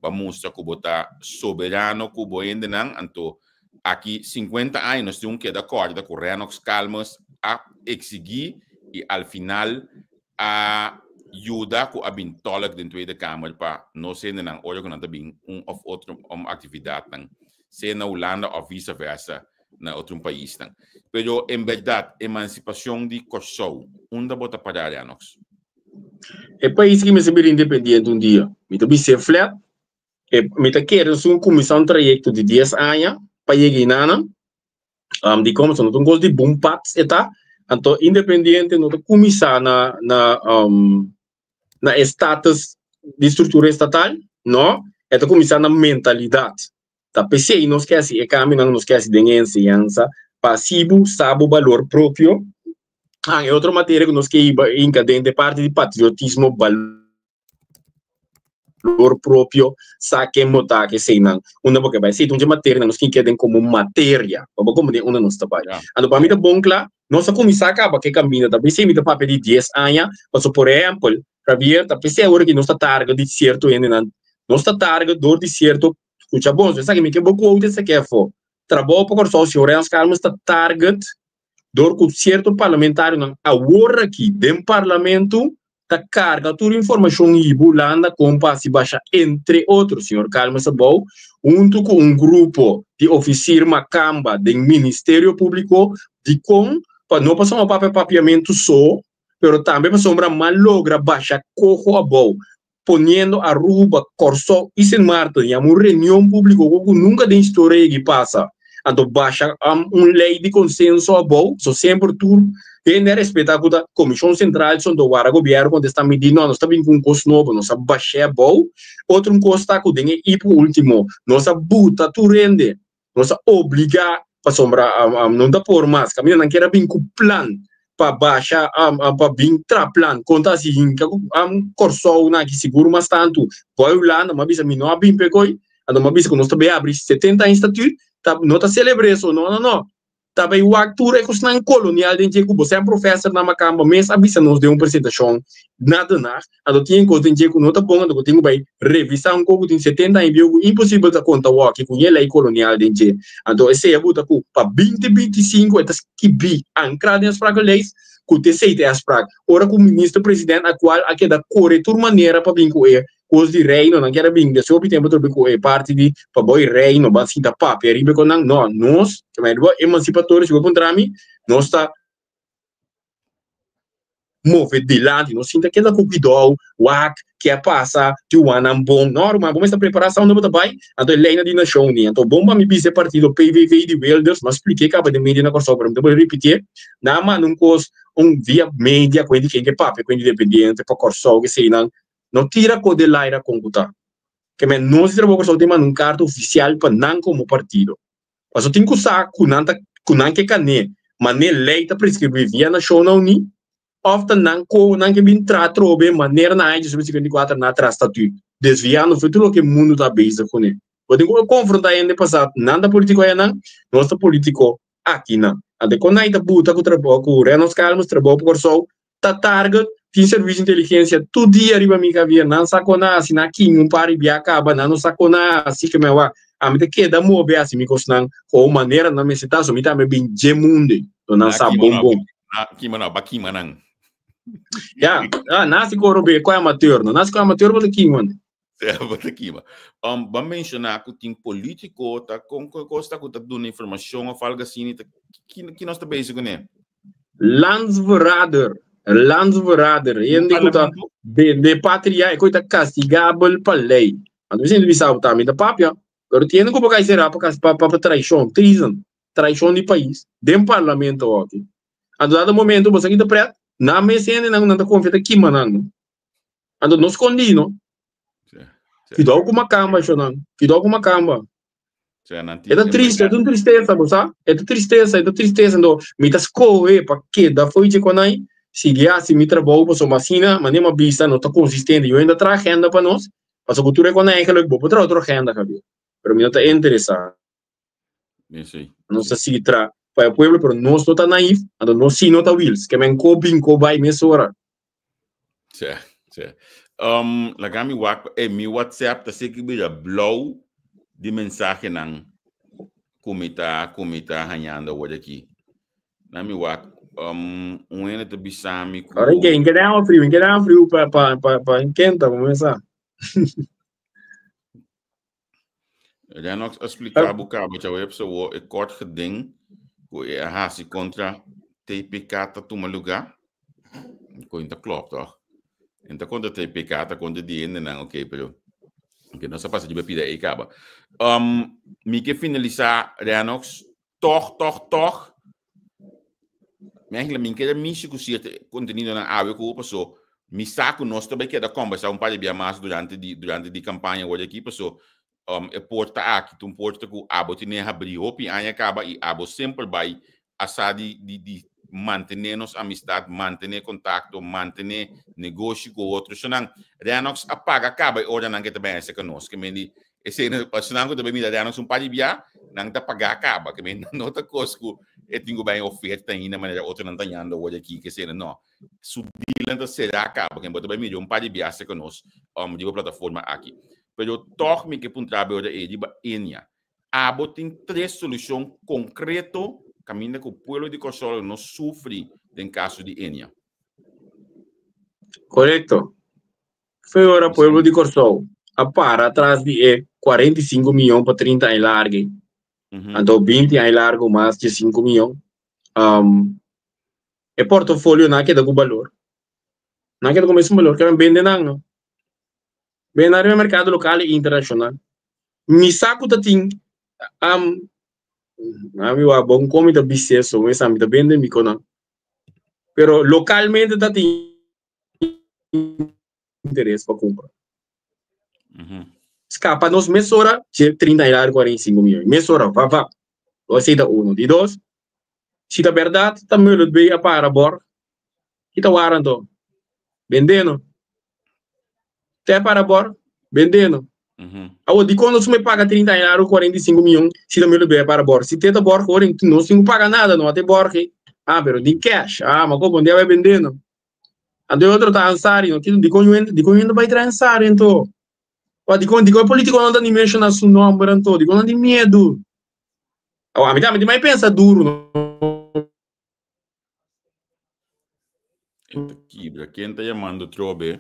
bo a mustra ku bo ta soberano ku bo hendenan anto aki 50 aña nos tin un keda kòrda ku Rennox Calmes a eksigí i al final a yuda ku a bin tòlk den Tweede Kamer pa nos hendenan ora ku nan ta bin un òf otro aktividatnan sea na Hulanda òf visa versa na otro paisnan. Pero en berdad, emancipacion di Corsou, unda bo ta para, Renox? E pais ki mester bira independiente un dia. Mi ta bis'é flat, e mi ta kere nos tin ku kuminsá un trayekto di dies aña pa yega einanan. Dikon? Pasobra no ta un kos di bun pats e ta. Anto independiente no ta kuminsá na na na e status di struktura estatal, no, e ta kuminsá na mentalidat. Ta p'esei nos ke hasi e kambionan ku nos ke hasi den e enseñansa. Pa hasi bo sa bo balor propio. Ah, e otro materia ku nos ke hiba hinka den ta e parti di patriotismo, balor propio, sa ken bo ta, eseinan unda bo ke bai. Esei ta un dje materianan nos tin ke den komo materia pa bo komprende unda nos ta bai. Anto pa mi ta bon kla, nos a kuminsá kaba ku e kaminda ta p'esei mi ta papia di dies aña, pasobra por ehèmpel, Javier, ta p'esei awor aki nos ta targa di sierto hendenan, nos ta targa dor di sierto, skucha bon, esaki mi ke bo quote esaki afó, Trabou pa Kòrsou, señor Ernst Calmes ta target dor ku sierto parlamentarionan awor aki den parlamento ta karga tur informashon hiba Hulanda kon pa hasi basha entre otro señor Calmes abou huntu ku un grupo di ofisir makamba den Ministerio Publiko dikon pa no pasobra papia papiamentu so pero tambe pasobra mal logra basha koho abou poniendo Aruba, Kòrsou i Sint Maarten yama un reunion públiko ku nunka den historia yegi pasa. Anto basha un lei di konsenso abou, so semper tur hende a respetá ku ta Komishon Sentral so anto wara gobièrnu kontestá mi di no, nos ta bin ku un kos nobo, nos a bash'é abou. Otro un kos ta ku den e ipu último nos a buta tur hende. Nos a obligá pasobra no ta por mas. Kaminda nan kier a bin ku plan pa basha pa bin tra plan kon ta hasi hinka ku Kòrsou nan aki sigur mas tantu boy Hulanda mi a bisa mi no a bin p'e anto mi a bisa ku nos ta bai abri 70 aña statuut ta no ta selebr'é eso no no no ta bai wak tur e kosnan kolonial den dje ku bo sean profesornan makamba mes a bisa nos den un presentashon na Den Haag anto tin kos den dje ku no ta bon anto ku tin ku bai revisá un kos ku tin 70 aña bieu ku imposibel ta konta wòki ku ñe lei kolonial den dje anto esei a buta ku pa binti 25 e ta skibí ankrá den afsprakenlijst ku ta esei ta e afsprak ora ku minister president aktual a keda kore tur manera pa bin ku e Kos di reino, nan kier a bin deseo hopi tempo trobe ku e parti di pa boi reino ban sinta papia riba kon nan. No, nos, ke mei riba emansipatorio, si bo puntra mi, nos ta move dilanti, nos sinta keda ku kuidou, wak ke a pasa, tin wan bon. No, ruman, bo mester prepara sa unda bo ta bai, anto e leinan di nashon ni. Anto bon pa mi bisa e partido PVV di Wilders, m'a splik'é kaba den media na Kòrsou, pero mi ta por ripitié, nan a manda un kos, un via media ku hende ken ke papia ku hende independiente pa Kòrsou, keseinan. No tira ko den laira kon ku ta. Ke men nos di Trabou Kòrsou tin manda un karta ofisial pa nan komo partido. Pasobra tin ku sa ku nan ta ku nan ke kané manera lei ta preskribí via Nashonnan Uní òf ta nan ko nan ke bin traha atrobe manera nan a hecho 154 na tras statüt, desviando for tur loke mundu ta bezig kuné. Bo tin ku konfrontá hende pasá nan ta polítiko ayanan, nos ta polítiko akinan. Anto kon nan ta buta ku trabou ku Reynolds Calmes Trabou pa Kòrsou ta target tin servicio inteligencia tur dia riba mi Javier nan sa con a haci nan a kima un par di bia caba nan no sa con a haci ke mi wak ami ta keda move haci mi cosnan con manera nan mester ta so mi tambe bin dje munde so nan sa bon bon. Na kima no ba kima nan. Ya ah nan haci coro be con amateur no nan haci con amateur bo ta kima. Bo ta kima. Bo a menciona cu tin politico ta con cos ta cu ta duna informacion of algo asina ta ki nos ta bezig cune? Landsverrader, landsverrader, hende cu ta bende patria e coi ta castigabel pa ley. Anto mi sinti bisa bo tambe ta papia, pero tin hende cu por cay cera pa pa traicion, treason, traicion di pais den parlamento aki. Anto dado momento bo sa ki ta pret, nan mes hendenan cu nan ta confia ta kima nan no. Anto no scondi no. Cuidao cu macamba shonan, cuidao cu macamba. E ta triste, e ta un tristesa, bo sa? E ta tristesa, e ta tristesa. Anto mi ta scohe pa keda fo'i dje konai, sigui haci mi trabou, pasobra asina, manera mi a bisa, no ta consistente. Yo hende a traha agenda pa nos, pasobra cu tur e konai eigenlijk bo por traha otro agenda, Javier, pero mi no ta interesa. Nos ta sigui traha pa e pueblo, pero nos no ta naif, anto nos si no ta wils. Ke men ko bin ko bai mesora. Sí, sí. Laga mi wak, mi WhatsApp ta seki bira blauw di mensahenan ku mi ta ku mi ta hañando awor aki. Na mi wak, un hende ta bisa mi ku Ora inke, inke den agua friu, inke den agua friu pa pa pa pa inkenta, kumesa. Renox a splika bo kaba djaweps awor e kort geding ku e a hasi kontra TPK ta tuma lugá. Ku ta klòp tòg? En ta kontra TPK, ta kontra di hendenan, oké, pero oké, nos a pasa riba pida ei kaba. Mi ke finalisá, Renox, tòg, tòg, tòg, mi eigenlijk mi keda mishi ku sierto kontenidonan awe ku paso mi sa ku nos ta bai keda kombersá un par di bia mas durante di durante di kampaña awor aki paso e porta aki ta un porta ku abo tene habrí hopi aña kaba i abo semper bai. a sa di di di mantené nos amistat, mantené kontakto, mantené negoshi ku otro. Esnan Renox a paga kaba e oranan ke ta bin hasi ku nos. Ke men di esei esnan ku ta bin mira Renox un par di bia, nan ta pagá kaba. Ke men no ta kos ku e tin ku bai oferta ainda manera otronan ta yanda awor aki ke esei no. Su dealnan ta será kaba. Ke bo ta bai mira un par di bia serka nos riba plataforma aki. Pero tòg mi ke puntra bo ora ei riba Enia. Abo tin tres solushon konkreto kaminda ku pueblo di Kòrsou lo no sufri den kaso di Enia. Korekto. Fe ora pueblo di Kòrsou a para tras di e 45 miyon pa 30 aña largu, anto 20 aña largu mas dje 5 miyon, e portofolio nan a keda ku balor. Nan a keda ku mesun balor, ke nan bende nan no. Bende nan riba merkado lokal i internashonal. Mi sa ku ta tin am ami wa bon kon mi ta bis'é so mi sa mi ta bende mi konan pero lokalmente ta tin interes pa kumpra. Skapa nos mesora dje 30 aña 45 miyon mesora va va esei ta uno. Di dos si ta bèrdat ta Mullet Bay a para bòrg ki ta wara anto? Bende no. Te para bor, bende no. Awor, dikon nos me paga 30 aña largu 45 miyon si ta Mullet Bay a para bor? Si te ta bor hoor, nos tin ku paga nada, no a te bor ki. Ah, pero di cash. Ah, ma kobo un dia bai bende no. Anto e otro ta Ansari no. Dikon yu dikon yu bai trae Ansari anto? Wa dikon dikon e politiko no ta ni menshona su nomber anto? Dikon nan tin miedu? Awor, ami tambe tin mai pensa duru no. E ta kibra. Ken ta yamando trobe?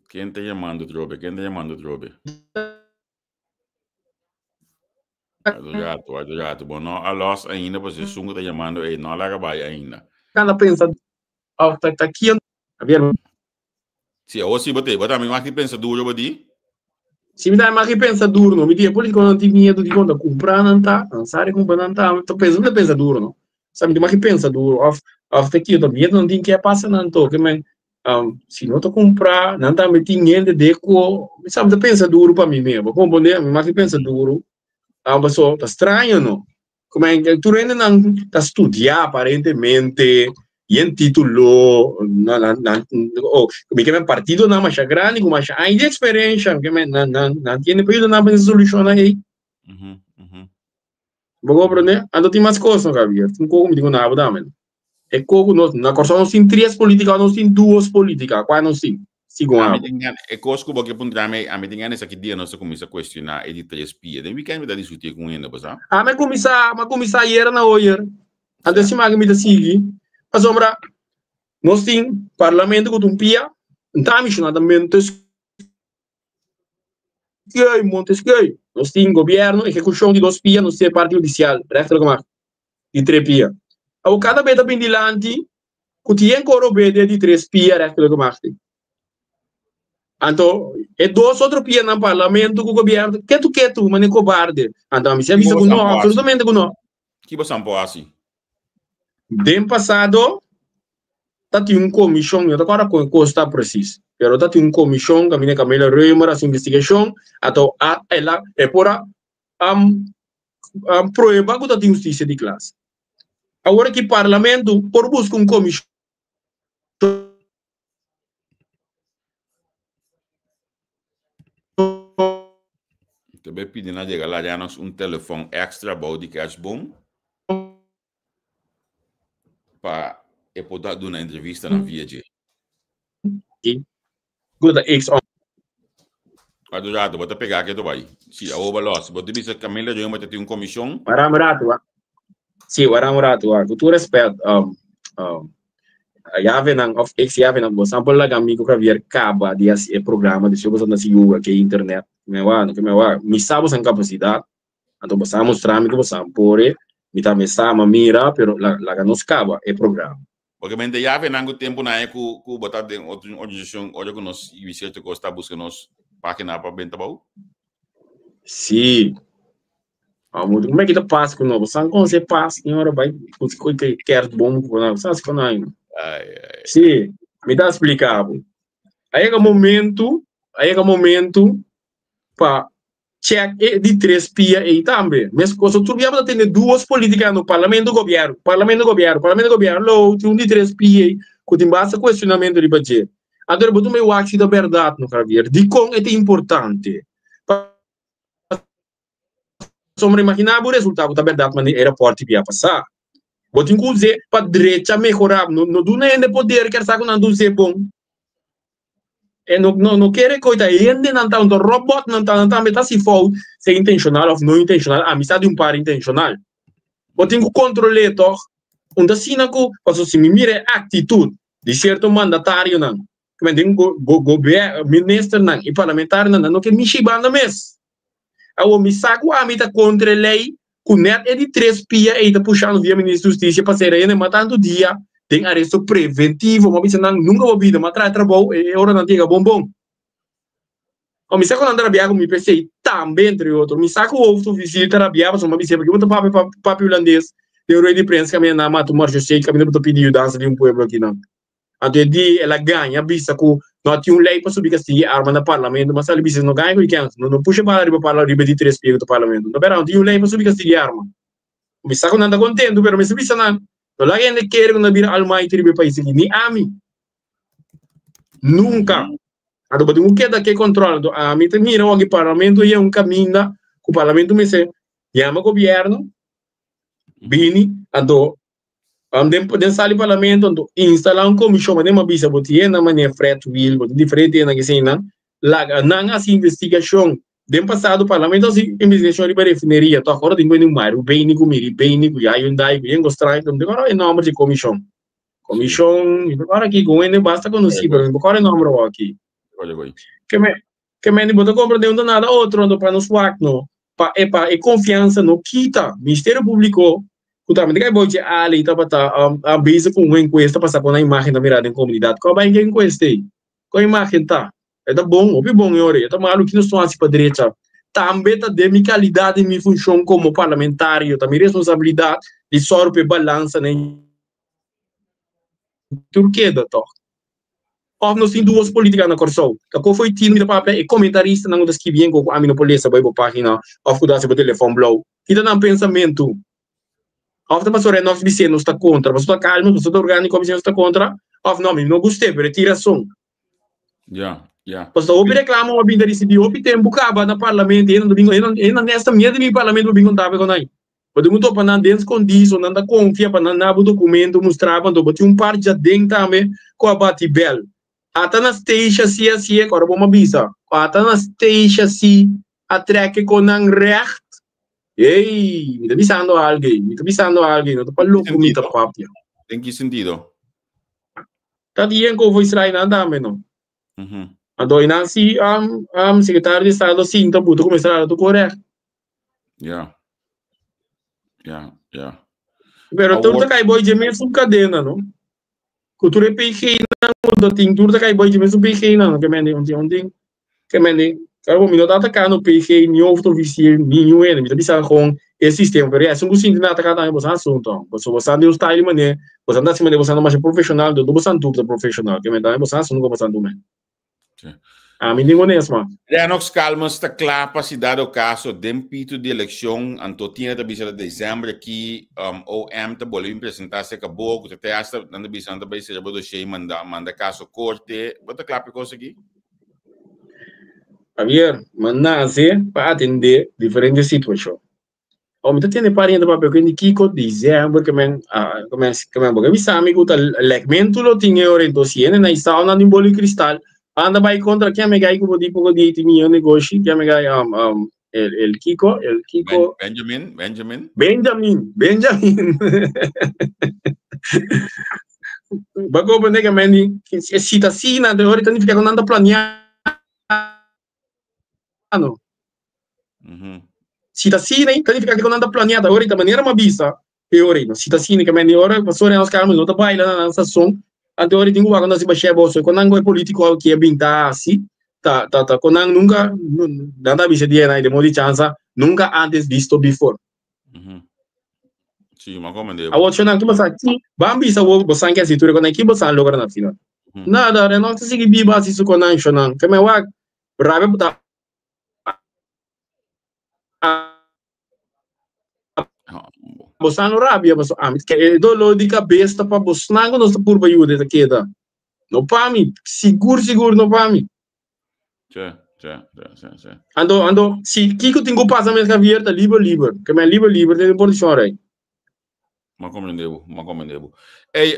Ken ta yamando trobe? Ken ta yamando trobe? Ado rato, ado rato. Bo no a los ainda, pues esun ku ta yamando ei no a laga bai ainda. Kana pensa of ta ta kien Javier. Si, awor si bo te, bo tambe mag di pensa duro bo di? Si mi tambe mag di pensa duro no, mi di e politiconan tin miedu di kon ta kumpra nan ta, nan sa di kumpra nan ta, ta pensa, mi ta pensa duro no. Sa mi tin mag di pensa duro of of ta kio ta miedu nan tin ke pasa nan to ke men si no ta kumpra nan tambe tin hende de ku mi sa mi ta pensa duro pa mi mes, bo komprende? Mi mag di pensa duro, paso ta straño no. Como en tur hendenan ta studia aparentemente y en título nan nan nan oh mi ke men partidonan masha grandi ku masha aña di experiencia mi ke men nan nan nan tiene pa yuda nan pa soluciona ei. Bo comprende? Anto tin mas cos no Javier, tin koko mi tin ku nabo tambe. E koko nos na Kòrsou nos tin tres politica nos tin duos politica, kua nos tin? Segun Ami abo. tin gana, e kos ku bo ke puntra mi, ami tin gana esaki dia nos ta kuminsá kuestioná e di tres pia. Den weekend mi ta diskutí ku un hende, bo sa? Ami a kuminsá, mi a kuminsá ayera na oyer. Anto e siman aki mi ta sigui. Pasobra nos tin parlamento ku ta un pia, nta mishoná ta Montesquieu, Montesquieu. Nos tin gobièrnu, ehekushon di dos pia, nos tin e parti hudisial, rechterlijke macht, di tres pia. Awor kada bes ta bin dilanti ku tin kor obede di tres pia rechterlijke macht. Anto e dos otro pianan parlamento ku gobièrnu ketu ketu mane kobarde. Anto ami si a bisa ku no, absolutamente ku no. Ki bo san por hasi? Den pasado ta tin un komishon, mi no ta kòrda kon e kos ta presis, pero ta tin un komishon kaminda Camila Römer hasi investigashon, anto a el a e por a prueba ku ta tin hustisia di klas. Awor aki parlamento por buska un komishon. Te be pidi na yega la ya nos un telefon extra bou di kerstboom pa e por da duna entrevista na via dje. Good X on. Wak un rato, bo ta pega ketu bai. Si, awor bo los. Bo ta bisa Camila Joen bo ta tin un komishon. Wara un rato, wa. Si, wara un rato, wa. Ku tur respet, um, um, yavenan of ex yavenan, bo san por laga mi ku Javier kaba di hasi e programa, despues bo sa na sigui uga ke internet. Me wa, no ke me wa. Mi sa bo san kapasidat, anto bo sa mustra mi ku bo san por e, mi tambe sa, ma mira, pero laga nos kaba e programa. Obviamente ya ve nan ku tempu na e ku ku bo ta den otro organisashon ora ku nos i sierto kos ta buska nos página pa benta bou. Sí. Amo como é que tá paz com novo? San com se paz, nem ora vai com que quer bom com não, sabe com não. Ai ai. Sí, me dá explicar. Aí chega momento, aí chega momento pa. Check e di tres pia ei tambe. Meskos tur bia bo ta tende duos politica no parlamento gobierno, parlamento gobierno, parlamento gobierno lo tin un di tres pia ei ku tin basta cuestionamento riba dje. Anto bo tuma e wak si ta berdad no Javier. Dikon e ta importante? Pasobra imagina bo resulta ku ta berdad manera e raport di bia pasa. Bo tin ku us'é pa drecha mehora no no duna hende poder kier sa ku nan ta us'é bon. E no no no kere koe ta hendenan ta unta robotnan ta nan tambe ta hasi fout sea intenshonal of no intenshonal ami sa di un par intenshonal. Bo tin ku kontrol'é tòg un ta asina ku pasobra si mi mira e aktitut di sierto mandatarionan ku men den go go gobier ministernan i parlamentarionan nan no ke mishi banda mes. Awor mi sa ku ami ta kontra e lei ku nèt e di tres pia ei ta pushando via Minister di Hustisia pa sera hende mas tantu dia den aresto preventivo. Mi a bisa nan nunka bo bida, mi a traha trabou e ora nan ta yega bon bon. Awor mi sa ku nan ta rabia ku mi p'esei tambe entre otro. Mi sa ku hoofdofficier ta rabia pasobra mi a bis'é pakico bo ta papia papia hulandes den rueda di prensa kaminda nan a mata un marchosé kaminda bo ta pidi yudansa di un pueblo akinan. Anto e di el a gaña bisa ku no a tin un lei pa subi kastig'e arma na parlamento, mas sali bisa no gaña ku kèns, no no pusha bala riba parla riba di tres pia ku ta parlamento. No bèrdad no tin un lei pa subi kastig'e arma. Mi sa ku nan ta kontentu pero mester bisa nan, no laga hende kere ku nan bira almighty riba e pais aki, ni ami. Nunka. Anto bo tin ku keda ke kòntròl. Anto ami ta mira wak parlamento yega un kaminda ku parlamento mester yama gobièrnu bini anto Den den sala di parlamento anto instala un komishon manera mi a bisa bo tin hende manera Fred Wiel bo tin diferente hende ki eseinan laga nan hasi investigashon den pasado parlamento a hasi investigashon riba refineria tòg ora tin ku hende Mario Beni ku Miri Beni ku Yayo Ndai ku Yengo Strike mi ta kòrda e nòmber di komishon komishon mi ta kòrda aki ku un hende basta konosí pero mi no kòrda e nòmber awor aki ke men Ke men di bo ta komprendé un ta nada otro anto pa nos wak no pa e pa e konfiansa no kita. Ministerio Públiko ku tambe ta kai bou dje Ali tabata a bezig ku un enkuesta pa sa kon nan imágen ta mirá den komunidat. Kua bai ke enkuesta ei? Kua imágen ta? E ta bon, hopi bon e ora ei. E ta malu ki nos ta hasi pa drecha. Tambe ta den mi kalidat di mi funshon komo parlamentario, ta mi responsabilidat di sòru pa e balansa na Tur keda tòg. Òf nos tin duos polítika na Kòrsou. Ta ko fo'i tinu mi ta papia e komentaristanan ku ta skibi enko ku ami no por lesa bai bo página òf ku ta hasi bo telefòn blou. Ki ta nan pensamentu? Òf ta pasobra e nòks bis'é nos ta kontra, pasobra ta kalma, pasobra ta orgániko bis'é nos ta kontra, òf no, mi no gust'é pero e tin rason. Ya, ya. Pasobra hopi reklamo a bin ta risibí hopi tempu kaba na parlamento, hende ta bin, hende nesta miedu di bin parlamento pa bin konta pa e konai. Bo tin ku topa nan den skondí, so nan ta konfia pa nan na bo dokumento mustra bo. Anto bo tin un par djaden tambe ku a bati bèl. Ata na Stacia si a si'e, ku ora bo a bisa, ku ata na Stacia si a trèk e kon nan règt. Ey, mi ta bisando algu ei, mi ta bisando algu ei, no ta pa loko mi ta papia. Den ki sentido? Ta di yen ku Israel nan tambe no. Anto einan si sekretario di estado sinta buta kuminsá rara tur kon règt. Ja. Ja, ja. Pero tur ta kai boy dje mesun kadena, no? Ku tur e PG nan ku ta tin, tur ta kai boy dje mesun PG nan, ke mende un un ding. Ke mende, claro bo mi no ta atakando PG ni hoofdofficier ni niun hende, mi ta bisa gewoon e sistema, pero ya esun ku sinti nan ataka tambe boso asunto. Boso boso di un style mane, boso ta hasi mane boso ta masha profesional, do boso tur ta profesional, ke mende tambe boso asunto ku boso ta men. Ami tin honesto man. Lennox Calmes ta kla pa si dado kaso den pito di elekshon anto Tina ta bisa ta december aki um, OM ta bolbe bin presenta serka bo ku ta te hasta nan ta bisa nan ta bai sera bo dossier manda manda kaso korte bo ta kla pa e kos aki? Javier, mi a nase pa atende diferente situashon. Oh, mi ta tende pariente papia ku di kiko december ke men ah, ke men ke men bo ke bisa mi ku ta lekmentu lo tin e ora enton si hende na isao nan tin boli kristal anda bai kontra ken me gai ku bo di poko di tin miyo negoshi ken me gai um, um, el el kiko el kiko Benjamin Benjamin Benjamin Benjamin Bako bo nega men di si ta asina de ora ta nifica ku nan ta planea no. Si ta asina, ta nifica cu nan ta planea ta ora ta manera mi a bisa e ora no. Si ta asina, ke men ora pasobra nos carmen no ta baila na nan sazon, anto ora tin cu wak nos riba share boso con nan cu e politico aki a bin ta haci, ta ta ta con nan nunca nan ta bisa di de modo di chansa nunca antes visto before. Sí, ma como de. Awor shonan ki bosan ki ban bisa awor bosan ke hasi tur e konan ki bosan logra na final. Nada, Renov ta sigui biba hasi su konan shonan. Ke men wak rabia bo ta. Bosan no rabia paso ami ke e dolor di kabes ta pa bosnan ku nos ta purba yuda e ta keda. No pa mi, sigur sigur no pa mi. Sí, sí, sí, sí, sí. Anto, anto, si kiko tin ku pasa mes Javier ta liber liber. Ke men liber liber den posishon rei. Ma comprende bo, ma comprende bo. Ey,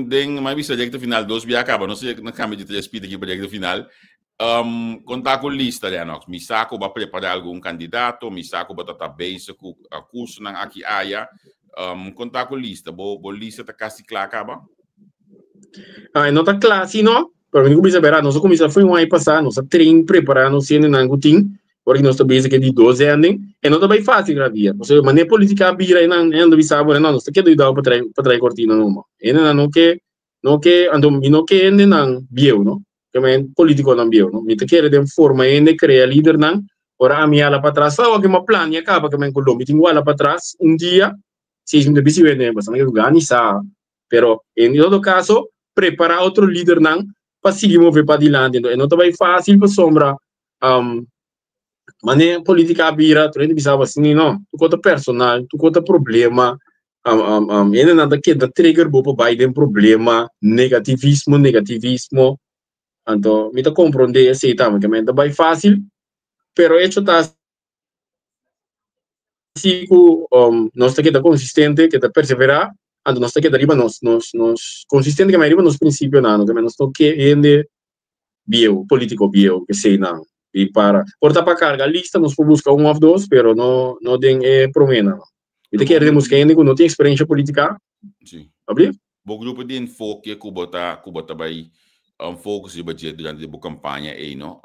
den ma bisa recta final dos bia caba, no sé na cambia di tres pita aquí pa recta final. Conta cu lista, Lennox. Mi sa cu ba prepara algun candidato, mi sa cu ba tata bezig cu cursonan aki aya. Conta cu lista, bo lista ta casi cla caba? Ay, no ta cla si no, pero mi cuminsa bera, nos a cuminsa foi un aña pasa, nos a train, prepara nos hendenan cu tin, ora cu nos ta bezig e di dos zending, e no ta bay facil Javier, pasobra manera politica a bira enan, enan ta bisa bo, no, nos ta keda yuda bo pa trae, pa trae cortina numa. Hendenan no ke, no ke, anto mi no ke hendenan bieu, no, ke men politiconan bieu, no, mi ta kere den forma hende, crea lidernan, ora ami hala patras, awor ke mi a plania caba ke men cu lo mi tin cu hala patras un dia, si mi ta bisti wende, pasobra mi ke organisa. Pero en todo caso, prepara otro lidernan pa sigui move padilanti. Enton e no ta bay facil pasobra mane politica a bira, tur hende bisa bo asina no, tur cosa ta personal, tur cosa ta problema, hendenan ta keda trigger bo pa bay den problema, negativismo, negativismo. Anto mi ta compronde esey tambe, ke ta bay facil, pero hecho ta. Si ku nos ta keda konsistente, keda perseverá, anto nos ta keda riba nos nos nos konsistente keme riba nos prinsipionan, keme nos no ke hende bieu, polítiko bieu, eseinan di para. Por ta pa karga lista nos por buska un òf dos, pero no no den e proménan. Mi ta kere den buska hende ku no tin eksperensha polítika. Sí. Abri? Bo grupo di enfoke ku bo ta ku bo ta bai focus riba dje durante di bo kampaña ei no.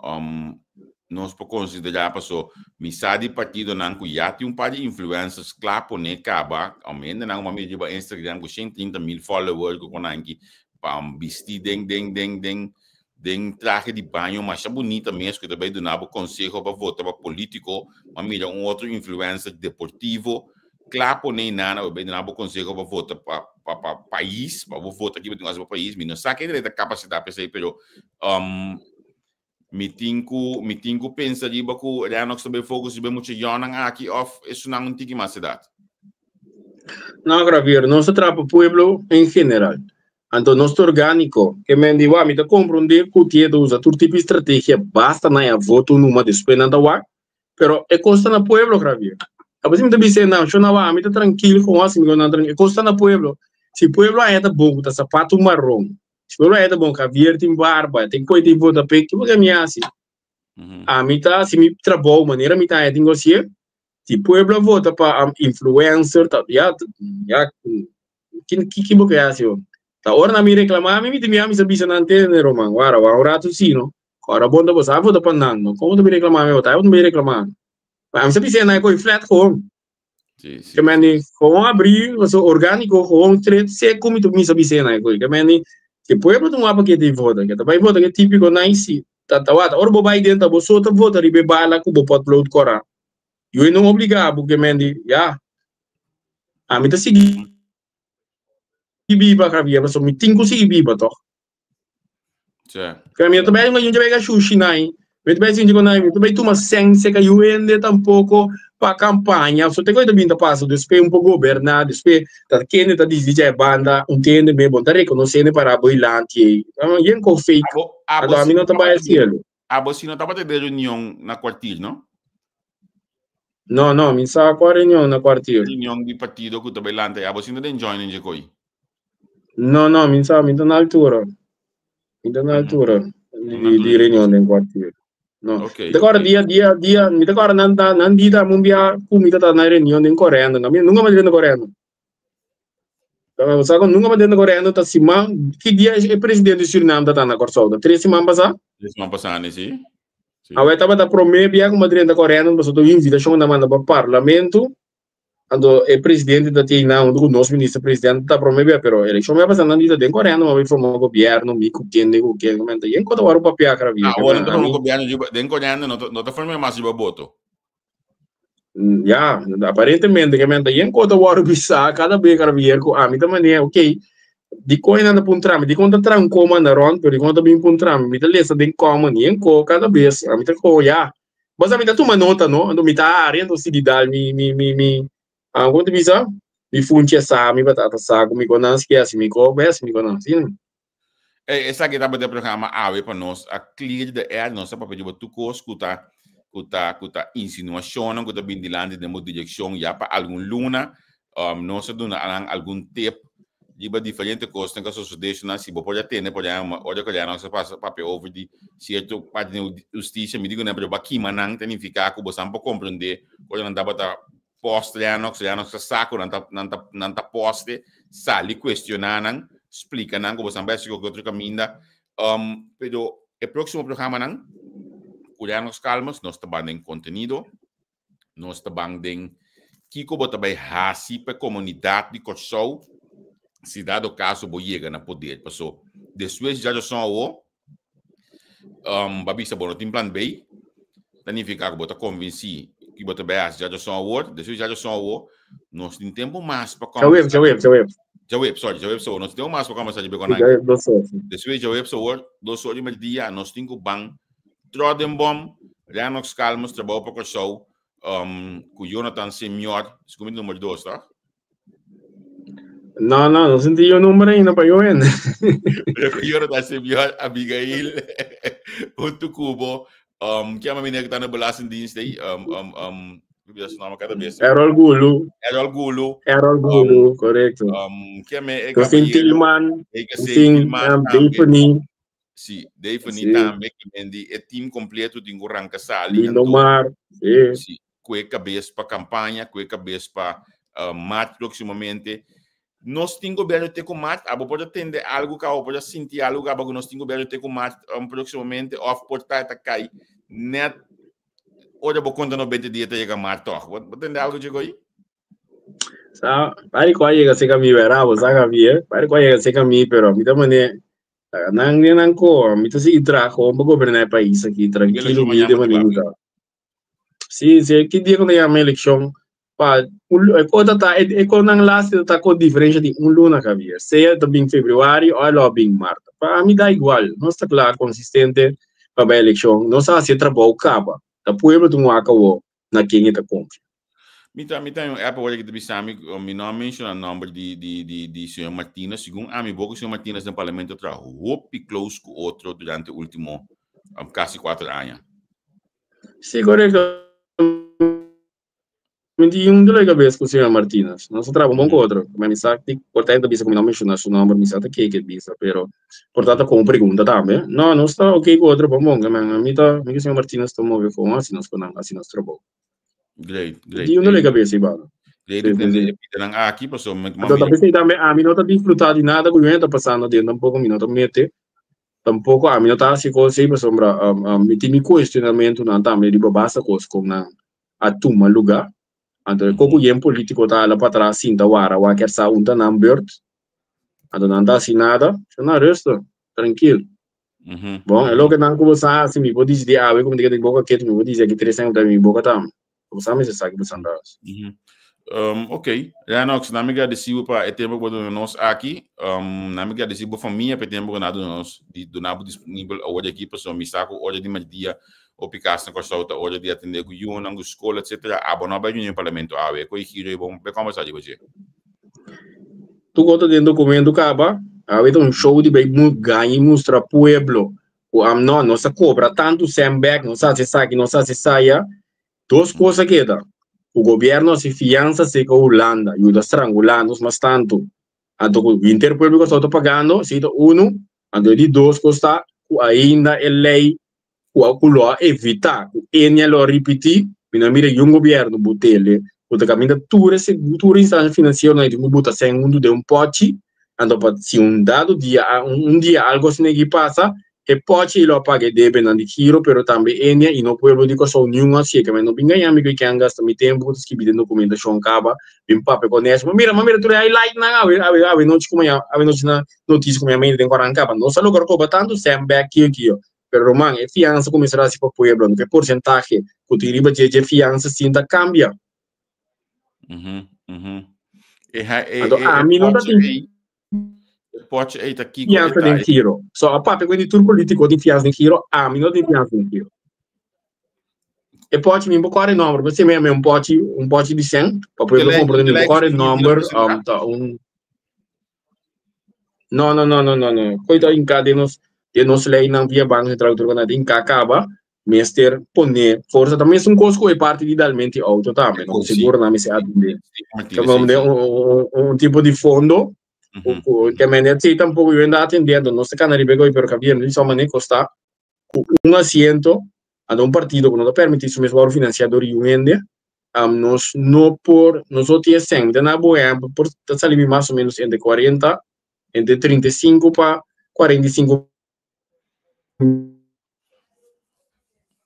Nos por konsiderá paso mi sa di partidonan ku ya tin un par di influencers kla pone kaba, hendenan ku bo a mira riba Instagram ku 130,000 followers ku konanki pa bisti den den den den den trahe di baño masha bunita mes ku ta bai duna bo konseho pa vota pa politiko, bo a mira un otro influencer deportivo kla pone einan a bai duna bo konseho pa vota pa pa pa pais, pa bo vota kiba tin ku hasi pa pais, mi no sa kende ta kapasitá pa esei pero mi tin ku mi tin ku pensa riba ku Rennox ta bai focus riba e mucha yònnan aki òf esunnan un tiki mas edat. No, Javier, nos ta traha pa pueblo en general. Anto nos ta orgániko. Ke men di wak, mi ta komprondé ku tie ta usa tur tipo di strategia basta nan ya voto numa despues nan ta wak, pero e kos ta na pueblo, Javier. Apenas mi ta bis'é nan, shon nan wak, ami ta trankil kon hasi mi ku nan trankil. E kos ta na pueblo. Si pueblo haña ta bon ku ta sapato maron, si pueblo haña ta bon Javier tin barba, tin koe tin vota p'e, kiko ke mi hasi? Ami ta hasi mi trabou manera mi ta haña tin ku hasié. Si pueblo a vota pa influencer ta ya ya ki ki bo ke hasi ho? Ta ora nan mi reclama mi mi tin mi sa bisa nan tene roman wara wara un rato si no ora bon ta bo sa vota pa nan no como ta mi reclama mi bo ta mi reclama mi sa bisa nan koi flat gewoon Sí, sí. Ke men di gewoon abri so orgánico gewoon tret seco mi mi sa bisa nan koi ke men di si pueblo ta un apa ke te vota ke ta bai vota ke típico nan si ta ta wata ora bo bai den ta bo so ta vota riba e bala ku bo potlood kora Yu e no obligá bo ke men di, ya, ami ta sigui biba Javier, pasobra mi tin ku sigui biba tòg. Sí. Pero mi no ta bai un bai ka shushi nai, mi ta bai sinti ku nai, mi ta bai tuma sèn seka yu hende tampoko pa kampaña, so te ku e ta bin ta pasa, despues un por goberná, despues ta kende ta disdi dja e banda, un tende me bo ta rekonosé ne para bo dilanti ei. Yen ko fake, Abo, abo anto ami si no ta bai tabata hasielo. Abo si no tabata den reunion na kwartier, no? No, no, mi sa kua reunion na kwartier. Reunion di partido ku ta bai lanta ei, abo si no den join den dje koi? No, no, mi sa, mi ta na altura. Mi ta na altura di, di reunion den kwartier. No. Okay, Mi ta kòrda okay. dia, dia, dia, mi ta kòrda nan ta, nan di ta mun bia ku mi ta ta na reunion den Corendo. Mi nunka mi a drenta Corendo. Sa ku nunka mi a drenta Corendo ta siman, ki dia e presidente di Surinam ta ta na Kòrsou? Ta tres siman pasá? Tres siman pasá, ne si? Si. Awe tabata promé bia ku mi a drenta Corendo pasobra ta un invitashon nan manda pa parlamento. Anto e presidente ta tin nan huntu ku nos minister presidente ta promé bia, pero elekshon bia pasá nan di ta den Corendo mi a bai forma gobièrnu mi ku kende ku kende ku men ta yen kota wòrdu papia kra bia. Ah, awor nan ta forma gobièrnu riba den Corendo no ta no ta forma mas riba boto. Ya, aparentemente ke men ta yen kota wòrdu bisá kada be kada bier ku ami ta manera ok dikon e nan ta puntra mi dikon ta trankó manda rònt pero dikon ta bin puntra mi mi ta lesa den comment yen ko kada bes ami ta ko ya. Bo sa mi ta tuma nota no, anto mi ta hari anto sigui dal mi mi mi mi ah como ta bisa? Mi funchi a sa, mi batata sa cu mi con nan ski haci mi co, bai haci mi con nan, asina. Ey, esaki tabata e programa awe pa nos a clear the air, nos a papia riba tur cos cu ta cu ta cu ta insinuacionnan cu ta bin dilanti den bo direccion ya pa algun luna. Um, nos a duna nan algun tip riba diferente cosnan cu a sosode nan si bo por a tende por ehempel ora cu nos a pasa papia over di cierto parti den husticia mi di cu nan pero bo a kima nan ta nifica cu bo san por comprende ora nan tabata post Lennox, Lennox ta sa ku nan ta, nan ta, nan ta poste, sali cuestiona nan, splica nan ku bo san bai haci cualkier otro caminda. Um, pero e próximo programa nan, ku Lennox Calmes, nos ta ban den contenido, nos ta ban den kiko bo ta bai haci pa e comunidad di Kòrsou si dado caso bo yega na poder. Paso, despues di djaduson awo, um, ba bisa bo no tin plan B, ta nifica cu bo ta convenci cu bo ta bay haci djaduson awor, despues djaduson awor, nos tin tempo mas pa Djaweb, djaweb, djaweb. Djaweb, sorry, djaweb so, nos tin tempo mas pa conversa riba con Djaweb, dos or. Despues djaweb so awor, dos or di merdia, nos tin cu ban tro den bom, Lennox Calmes, trabou pa Kòrsou, um, cu Jonathan Semior, segun mi number dos, toch? No, no, no sentí yo nombre ainda pa yo hende. Pero Jonathan Semior, Abigail, junto cubo, um, que ama menina que tá na Belastingdienst aí, um, um, um, olvidar su nome cada vez. Errol Gulu. Errol Gulu. Errol Gulu, um, correcto. Um, que ama é Nos tin Tilman, nos tin um, Daphne. Sí, Daphne tambe, que mendi e team completo tin ku ranka sali. Lindomar, sí. Sí, ku e kabes pa kampaña, ku e kabes pa uh, maart próximamente. Nos tin gobierno te ku maart, abo por tende algo ka, abo por sinti algo ka, ku nos tin gobierno te ku maart um, próximamente, of por ta ta kai net ora bo konta 90 dia ta llega maart toch. Bo, bo tende algo chego aí? Sa, pare ko llega se kami verá, bo sa kami, eh. Pare ko llega se kami, pero mi ta mane nan nan ko, mi ta sigui traha pa gobernar e pais aki tranquilo, mi de manera. Sí, sí, ki dia ku nan yama elekshon pa un e kos ta ta e kos nan laatste ta ku diferensha di un luna Javier, sea ta bin februari o lo a bin mart. Pa ami da igual, nos ta kla konsistente pa bai elekshon, nos a hasi e trabou kaba, ta pueblo tin wak awo na ken e ta konfia. Mi ta mi ta un app awor ki ta bisa mi, mi no a menciona nomber di di di di señor Martinez, segun ami bo ku señor Martinez den parlamento traha hopi close ku otro durante ultimo um, casi 4 aña. Sí, correcto. Mi tin un dolor de cabeza cu señor Martinez. Nos a traha un bon cu otro. Ma mi sa di por ta bisa cu mi no menciona su nomber, mi sa ta ke ke bisa, pero por ta ta como pregunta tambe. No, nos ta ok cu otro bon bon. Ma mi ta, mi cu señor Martinez ta move con así nos con así nos trabou. Great, great. Tin un dolor de cabeza, Ivano. Great, sí, sí, sí. nan aki, paso mi, Anto, ta tambe ami no ta disfruta di nada cu ta pasando den tampoco mi no ta mete. Tampoco ami no ta hasi cos ei pasobra mi tin mi cuestionamentonan tambe riba basta cos con nan a tuma luga. Anto e coco yen politico ta hala patras sinta wara wak kier sa un ta nan beurt. Anto nan ta hasi nada. Yo nan rustig, trankil. Bon, e loke nan cu bo sa hasi mi por dicidi awe cu mi ta keda di boca ketu mi por dicidi aki tres aña cu ta mi boca tambe. Bo sa mester sa ki bo san ta hasi. Um, ok. Renox, na mi gradeci bo pa e tempo ku bo duna nos aki. Um, na mi gradeci bo famia pa e tempo ku nan a duna nos, di duna bo disponibel awor di aki, pasobra mi sa ku ora di merdia hopi kas na Kòrsou ta ora di atendé ku yunan, ku skol, etcetera. Abo no a bai reunion parlamento awe. E koe giro ei bo bai kòmbersá riba dje. Tur kos ta den dokumento kaba. Awe ta un show di bai gaña i mustra pueblo ku am no, nos a kobra tantu sèn bèk, nos a hasi esaki, nos a hasi esaya. Dos kos a keda, ku gobièrnu hasi fiansa serka Hulanda, yuda strangulá nos mas tantu, anto ku henter pueblo Kòrsou ta pagando, esei ta unu, anto e di dos kos ta ku ainda e lei ku a ku lo a evitá ku Enia lo a ripití, mi no a mira yun gobièrnu butele ku ta kaminda tur e tur e instansha finansiero nan tin ku buta sèn huntu den un pòchi, anto pa si un dado dia un dia algu asina aki pasa, E pochi i lo a paga e debenan di Giro, pero tambe Enia i no pueblo di Kòrsou niun a sieka. Mi no bin gaña mi ku e ken gasta mi tempu ku ta skibi den dokumentashon kaba, bin papia ku Onesimo. Mira, m'a mira tur e highlightnan awe, awe, awe nochi ku maña, awe nochi na notisia ku maña mainta den koran kaba. Nos a logra koba tantu sèn bèk kio kio. Pero ruman, e fiansa ku mester hasi pa pueblo, anto ku e porsentahe ku tin riba dje dje fiansa sin ta kambia. Anto ami no ta tin. Pochi ei ta kiko Fiansa den giro. So a papia ku di tur politiko tin fiansa den giro, ami no tin fiansa den giro. E pochi mi por kore nomber, pero si mi un pochi, un pochi di sen, pa pueblo comprende, mi por kore nomber, ta un No, no, no, no, no, no. Koita inka den nos, den nos leynan via Banco Central tur na inka kaba, mester pone forsa. Ta mes un kos ku e parti di dalmenti auto tambe, no? Seguro na mester atende. Como de un, un tipo di fondo, que men sí tampoco yo anda atendiendo, no se cana riba pero Javier, no hizo mané costa ku un asiento a un partido ku no ta permití su mes wòrdu finansiá dor di un hende, nos no por, nos no tin e sèn. Mi ta na bo ehèmpel, por ta sali mi mas o ménos entre 40, entre 35 pa 45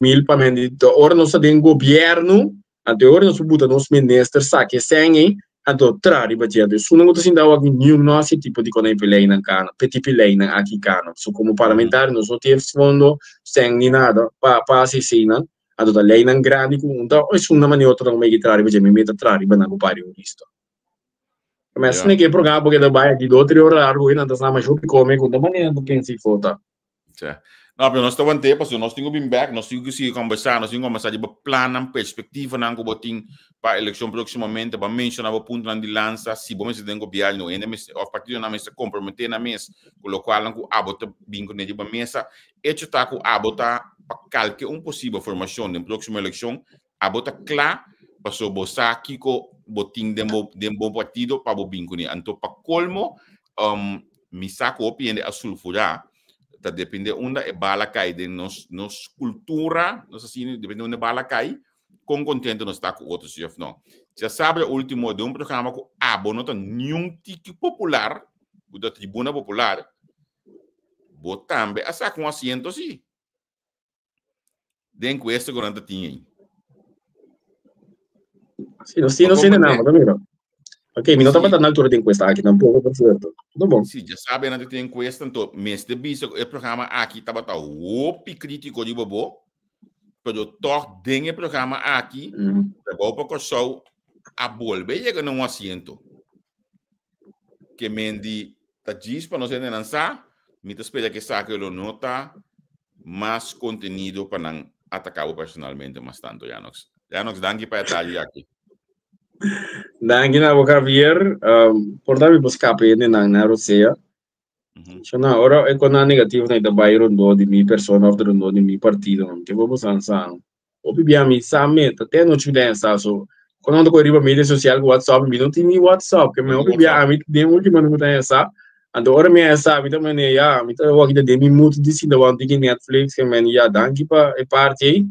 mil pa hende. Ora nos ta den gobièrnu, anto e ora nos por buta nos minister saka e sèn ei, anto traha riba dje. Anto esunnan ku ta sinta awor aki niun no hasi tipo di kona e peleinan kana, p'e tipo leinan aki kana. So komo parlamentario nos no tin e fondo, sèn ni nada pa pa hasi eseinan. Anto ta leinan grandi ku un ta esunnan manera otro nan ku meki traha riba dje, mi meta traha riba nan ku pari un listo. Ma asina ke e programa por keda bai aki do tri ora largu, nan ta sa masha hopi kome ku ta manera nan ta pensa i fota. Tja. No, pero nos ta want'é, pasobra nos tin ku bin bèk, nos tin ku sigui kòmbersá, nos tin ku kòmbersá riba plannan, perspektivanan ku bo tin pa elekshon próksimamente. Bo a menshoná bo puntonan di lansa, si bo mester den gobièrnu, hende mester òf partidonan mester komprometé nan mes ku lokualnan ku abo ta bin kuné riba mesa. Echo ta ku abo ta pa kalke un posibel formashon den próksimo elekshon, abo ta kla pasobra bo sa kiko bo tin den bo den bo partido pa bo bin kuné. Anto pa kolmo, mi sa ku hopi hende a sulfurá, ta depende unda e bala kai den nos nos kultura, nos asina, depende unda e bala kai, kon kontento nos ta ku otro si òf no. Djasabra último den un programa ku abo no ta niun tiki popular, ku ta Tribuna Popular, bo tambe a saka un asiento si. Den enkuesta ku nan ta tin ei. Sí, no, sí, no sé nada, no mira. Ok, mi no tabata na altura di encuesta aki tampoco, por cierto. No bon. Sí, ya sabe nan tin encuesta, entonces mester bisa ku e programa aki tabata hopi crítico riba bo, pero toch den e programa aki, Trabou pa Kòrsou a bolbe yega na un asiento. Ke men di ta djis pa nos hendenan sa, mi ta spera ke esaki lo no ta mas kontenido pa nan ataka bo personalmente mas tanto, Janox. Janox, danki pa e atardi aki. Danki na bo, Javier. Um, por ta mi por skapa hendenan na rosea. So na ora e konan negativo na ta bai rondó di mi persona of rondó di mi partido, no ke bo bosan sa. Hopi bia mi sa meta, te anochi mi ta sa so. Konan ta koi riba media social ku WhatsApp, mi no tin ni WhatsApp, ke mi hopi bia ami den ultimo no ta sa. Anto ora mi sa, mi ta mane ya, mi ta wak den mi mood di sinta wak tiki Netflix, ke men ya danki pa e parti ei.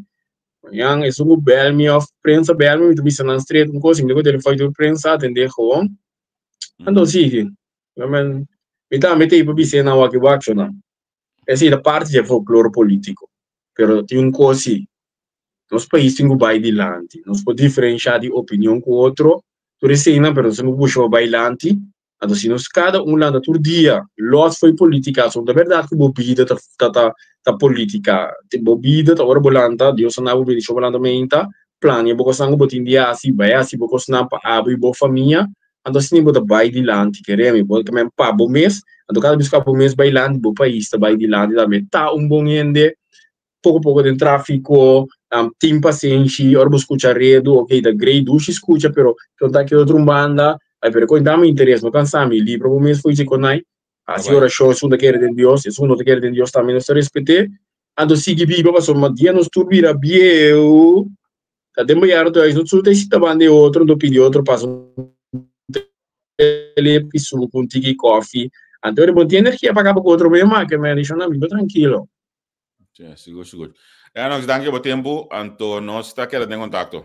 Mañan esun ku bel mi of prensa bel mi, mi ta bisa nan straight un kos, mi ta ku telefòn tur prensa atendé gewoon. Anto sigui. Men, mi tambe ta pa bis'é nan wak i wak nan. Esei ta parti di e folklore polítiko. Pero tin un kos si, nos pais tin ku bai dilanti. Nos por diferenshá di opinion ku otro, tur eseinan, pero nos tin ku busha pa bai dilanti. Anto si nos kada un lanta tur dia lòs fo'i polítika, so ta bèrdat ku bo bida ta ta ta ta polítika. Bo bida ta ora bo lanta, Dios a na bo bendishon bo lanta meinta, plania bo kosnan ku bo tin di hasi, bai hasi bo kosnan pa abo i bo famia. Anto asina bo ta bai dilanti, kere mi, bo ta men pa bo mes, anto kada bes ku abo mes bai dilanti, bo pais ta bai dilanti tambe. Ta un bon hende, poko poko den trafiko, tin pasenshi, ora bo skucha redu, ok, ta grei dushi skucha, pero kon ta ki otro un banda, ai pero kon ta mi interes, no kansa mi, libra bo mes fo'i dje konai, hasi orashon, esun ta kere den Dios, esun no ta kere den Dios tambe nos ta respet'é, anto sigui biba pasobra dia nos tur bira bieu. Ta den bejaardentehuis no tur ta sinta banda e otro no pidi otro pasa un telep y subi cu un tiki koffie. Anto bo no tin energia pa caba cu otro mes ma ke men dicion biba trankilo. Sí, sigur, sigur. Enox, danki pa bo tempo. Anto nos ta keda den contacto.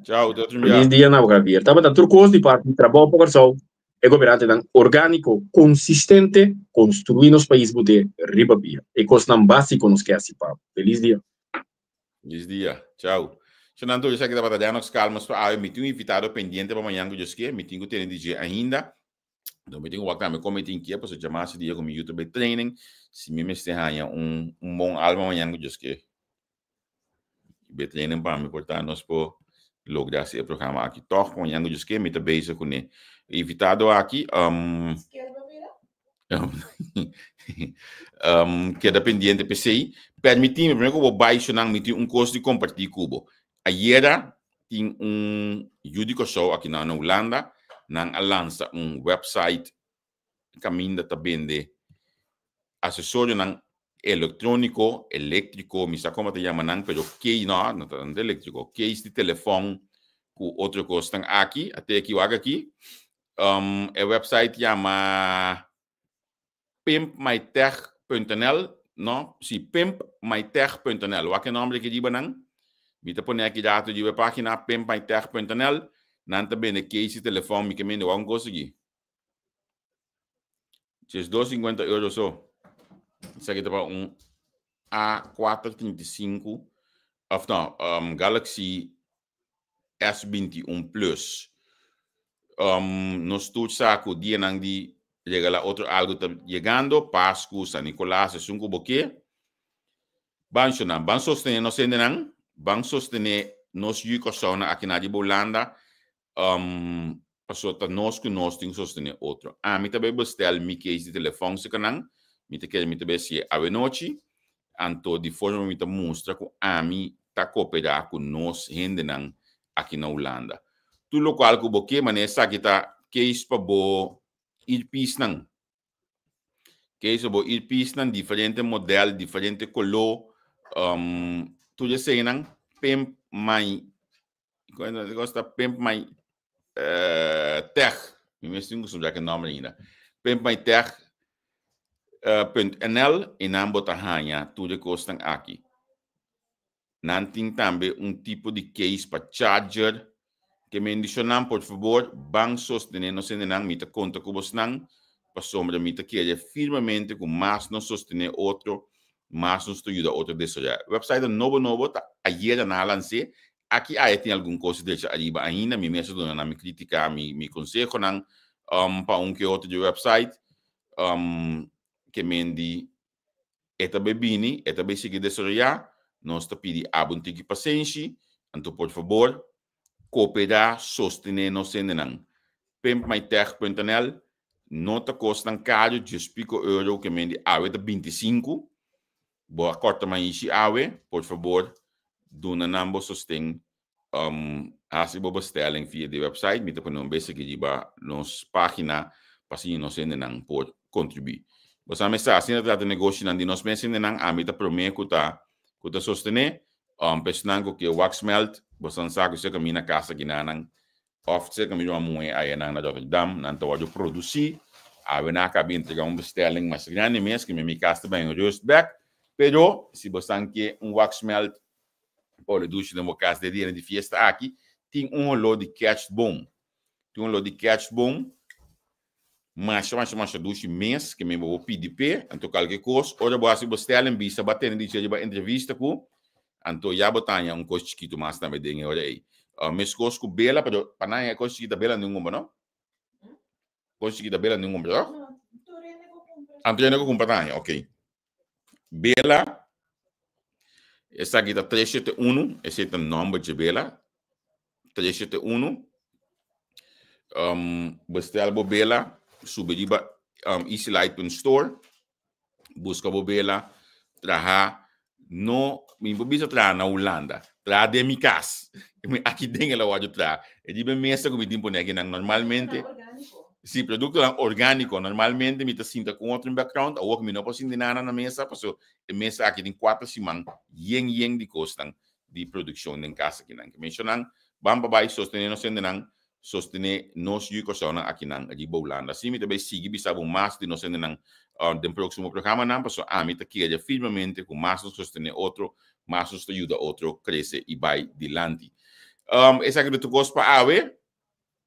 Chao, te otro Feliz dia na bo, Javier. Tabata tur cos di parti Trabou pa Kòrsou. E gobernantenan orgániko, konsistente, konstruí nos pais bot'é riba pia. E kosnan básiko nos ke hasi pa. Felis dia. Felis dia. Chao. Shonnan tur esaki tabata Danox Calmes pa awe. Mi tin un invitado pendiente pa mañan ku Dios ke. Mi tin ku tene di dje ainda. Enton mi tin ku wak tambe kon mi tin ke pasobra djamas e dia ku mi yu ta bai training. Si mi mester haña un un bon alma mañan ku Dios ke. Be training pa mi por ta nos por logra hasi e programa aki tòg. Mañan ku Dios ke mi ta bezig kuné. E invitado aki um, Keda pendiente p'esei. Permití mi, promé ku bo bai shonnan, mi tin un kos di kompartí ku bo. Ayera tin un yu di Kòrsou aki na Hulanda, nan a lansa un website kaminda ta bende asesorionan elektróniko, eléktriko, mi sa komo ta yama nan, pero kei, no, no ta eléktriko, keis di telefòn ku otro kosnan aki, a te aki wak aki. E website yama pimpmytech.nl, no, si, pimpmytech.nl. Wak e nòmber aki riba nan. Mi ta pone aki rato riba e página pimpmytech.nl. Nan ta bende keis di telefòn, mi ke mende wak un kos aki. 12,50 euro so. Esaki ta pa un A435 of no, Galaxy S21 Plus. Nos tur sa ku dianan di regala otro algu ta yegando, Pasku, San Nicolas, esun ku bo ke. Ban shonnan, ban sostené nos hendenan, ban sostené nos yu Kòrsounan aki na riba Hulanda. Pasobra ta nos ku nos tin ku sostené otro. Ami ta bai bestèl mi case di telefòn serka nan, mi ta kere mi ta bai hasié awenochi, anto di forma mi ta mustra ku ami ta koperá ku nos hendenan aki na Hulanda. Tur lokual ku bo ke, manera esaki ta case pa bo earpiecenan. Case pa bo earpiecenan, diferente modèl, diferente koló, tur eseinan, pimp my Kosta Pimp My Tech. Mi mes tin kustumbrá ku e nòmber ainda. Pimp My Tech punt nl i nan bo ta haña tur e kosnan aki. Nan tin tambe un tipo di case pa charger. Ke mendishonan por fabor ban sostené nos hendenan. Mi ta konta ku bosnan pasobra mi ta kere firmemente ku mas nos sostené otro mas nos ta yuda otro desaroyá. Website nobo nobo ta ayera nan a lans'é. Aki aya tin algun kos drecha ariba ainda. Mi mes a duna nan mi krítika, mi mi konsehonan pa un ke otro di e website. Ke men di e ta bai bini, e ta bai sigui desaroyá. Nos ta pidi abo un tiki pasenshi. Anto por fabor Kooperá, sostené nos hendenan. Pimpmytech.nl No ta kosnan karu, djes piko euro ke men di awe ta 25. Bo a kòrta maishi awe, por fabor duna nan bo sosten. Hasi bo bestelling via di website. Mi ta pone un bes aki riba nos página pa asina nos hendenan por kontribuí. Bo sa mester asina trata negoshinan di nos mes hendenan, ami ta promé ku ta ku ta sostené. Pesnan ku ke wax melt, bosan sa ku serka mi na kas aki nan òf serka mi ruman muhé ayanan na Rotterdam, nan ta wòrdu produsí. Awe nan a kaba entregá un bestelling mas grandi mes, ku mi mi kas ta bai un rust bèk. Pero si bosan ke un wax melt pa wòrdu dushi den bo kas den dia di fiesta aki, tin un holó di kerstboom. Tin un holó di kerstboom. Masha masha masha dushi mes ke mi bo bo pidi p'e, anto kalke kos ora bo hasi bo stelling bisa bo a tene dicha riba entrevista ku, anto ya bo ta haña un kos chikitu mas tambe den e ora ei. Meskos ku bela, pero pa nan e kos chikita bela ningun kumpra no? Kos chikita bela ningun kumpra toch? No, tur hende ku kumpra. Ah, tur hende ku kumpra ta haña, ok. Bela, esaki ta 371, esei ta nòmber dje bela, 371. Bestel bo bela, subi riba easylight.store, buska bo bela, traha, no, mi por bisa traha na Hulanda, traha den mi kas. Mi aki den el a wòrdu traha. E riba e mesa ku mi tin pone akinan normalmente. Si, produktonan orgániko. Normalmente mi ta sinta ku un otro background, awor mi no por sinti nada na mesa, pasobra e mesa aki tin kuater siman yen yen di kosnan di produkshon den kas akinan. Ke menshonan, ban pa bai sostené nos hendenan, sostené nos yu Kòrsounan akinan riba Hulanda. Asina mi ta bai sigui bisa bo mas di nos hendenan den próksimo programanan, pasobra ami ta kere firmemente ku mas nos sostené otro, mas nos ta yuda otro krese i bai dilanti. Esaki ta tur kos pa awe.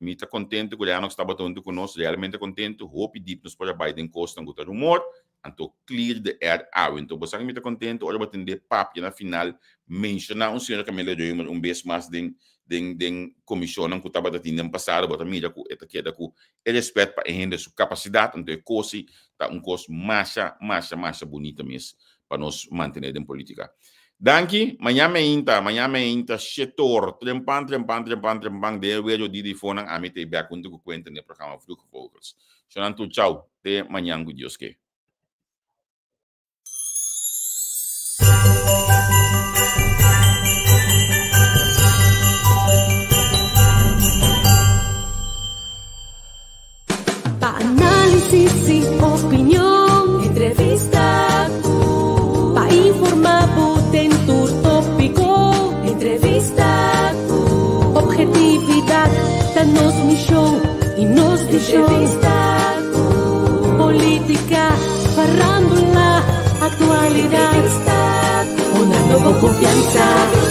Mi ta contento cu Lennox tabata hunto cu nos, realmente contento, hopi diep nos por a bay den cosnan cu ta rumor, anto clear the air awe. Anto bo sa cu mi ta contento ora bo tende papia na final menciona un señor Camilo Römer un bes mas den den den comisionnan cu tabata tin den pasado, bo ta mira cu e ta keda cu e respet pa e hende su capacidad, anto e cos ey ta un cos masha masha masha bunita mes pa nos mantene den politica. Danki, mañan meinta, mañan meinta, shetor, trempan, trempan, trempan, trempan, den e wejo di di fonan ami ta e bek hunto cu Quentin den e programa Vroege Vogels. Shonan tur chau, te mañan cu Dios ke. Superstishon, polítika, farándula, aktualidat. Hunando bo konfiansa.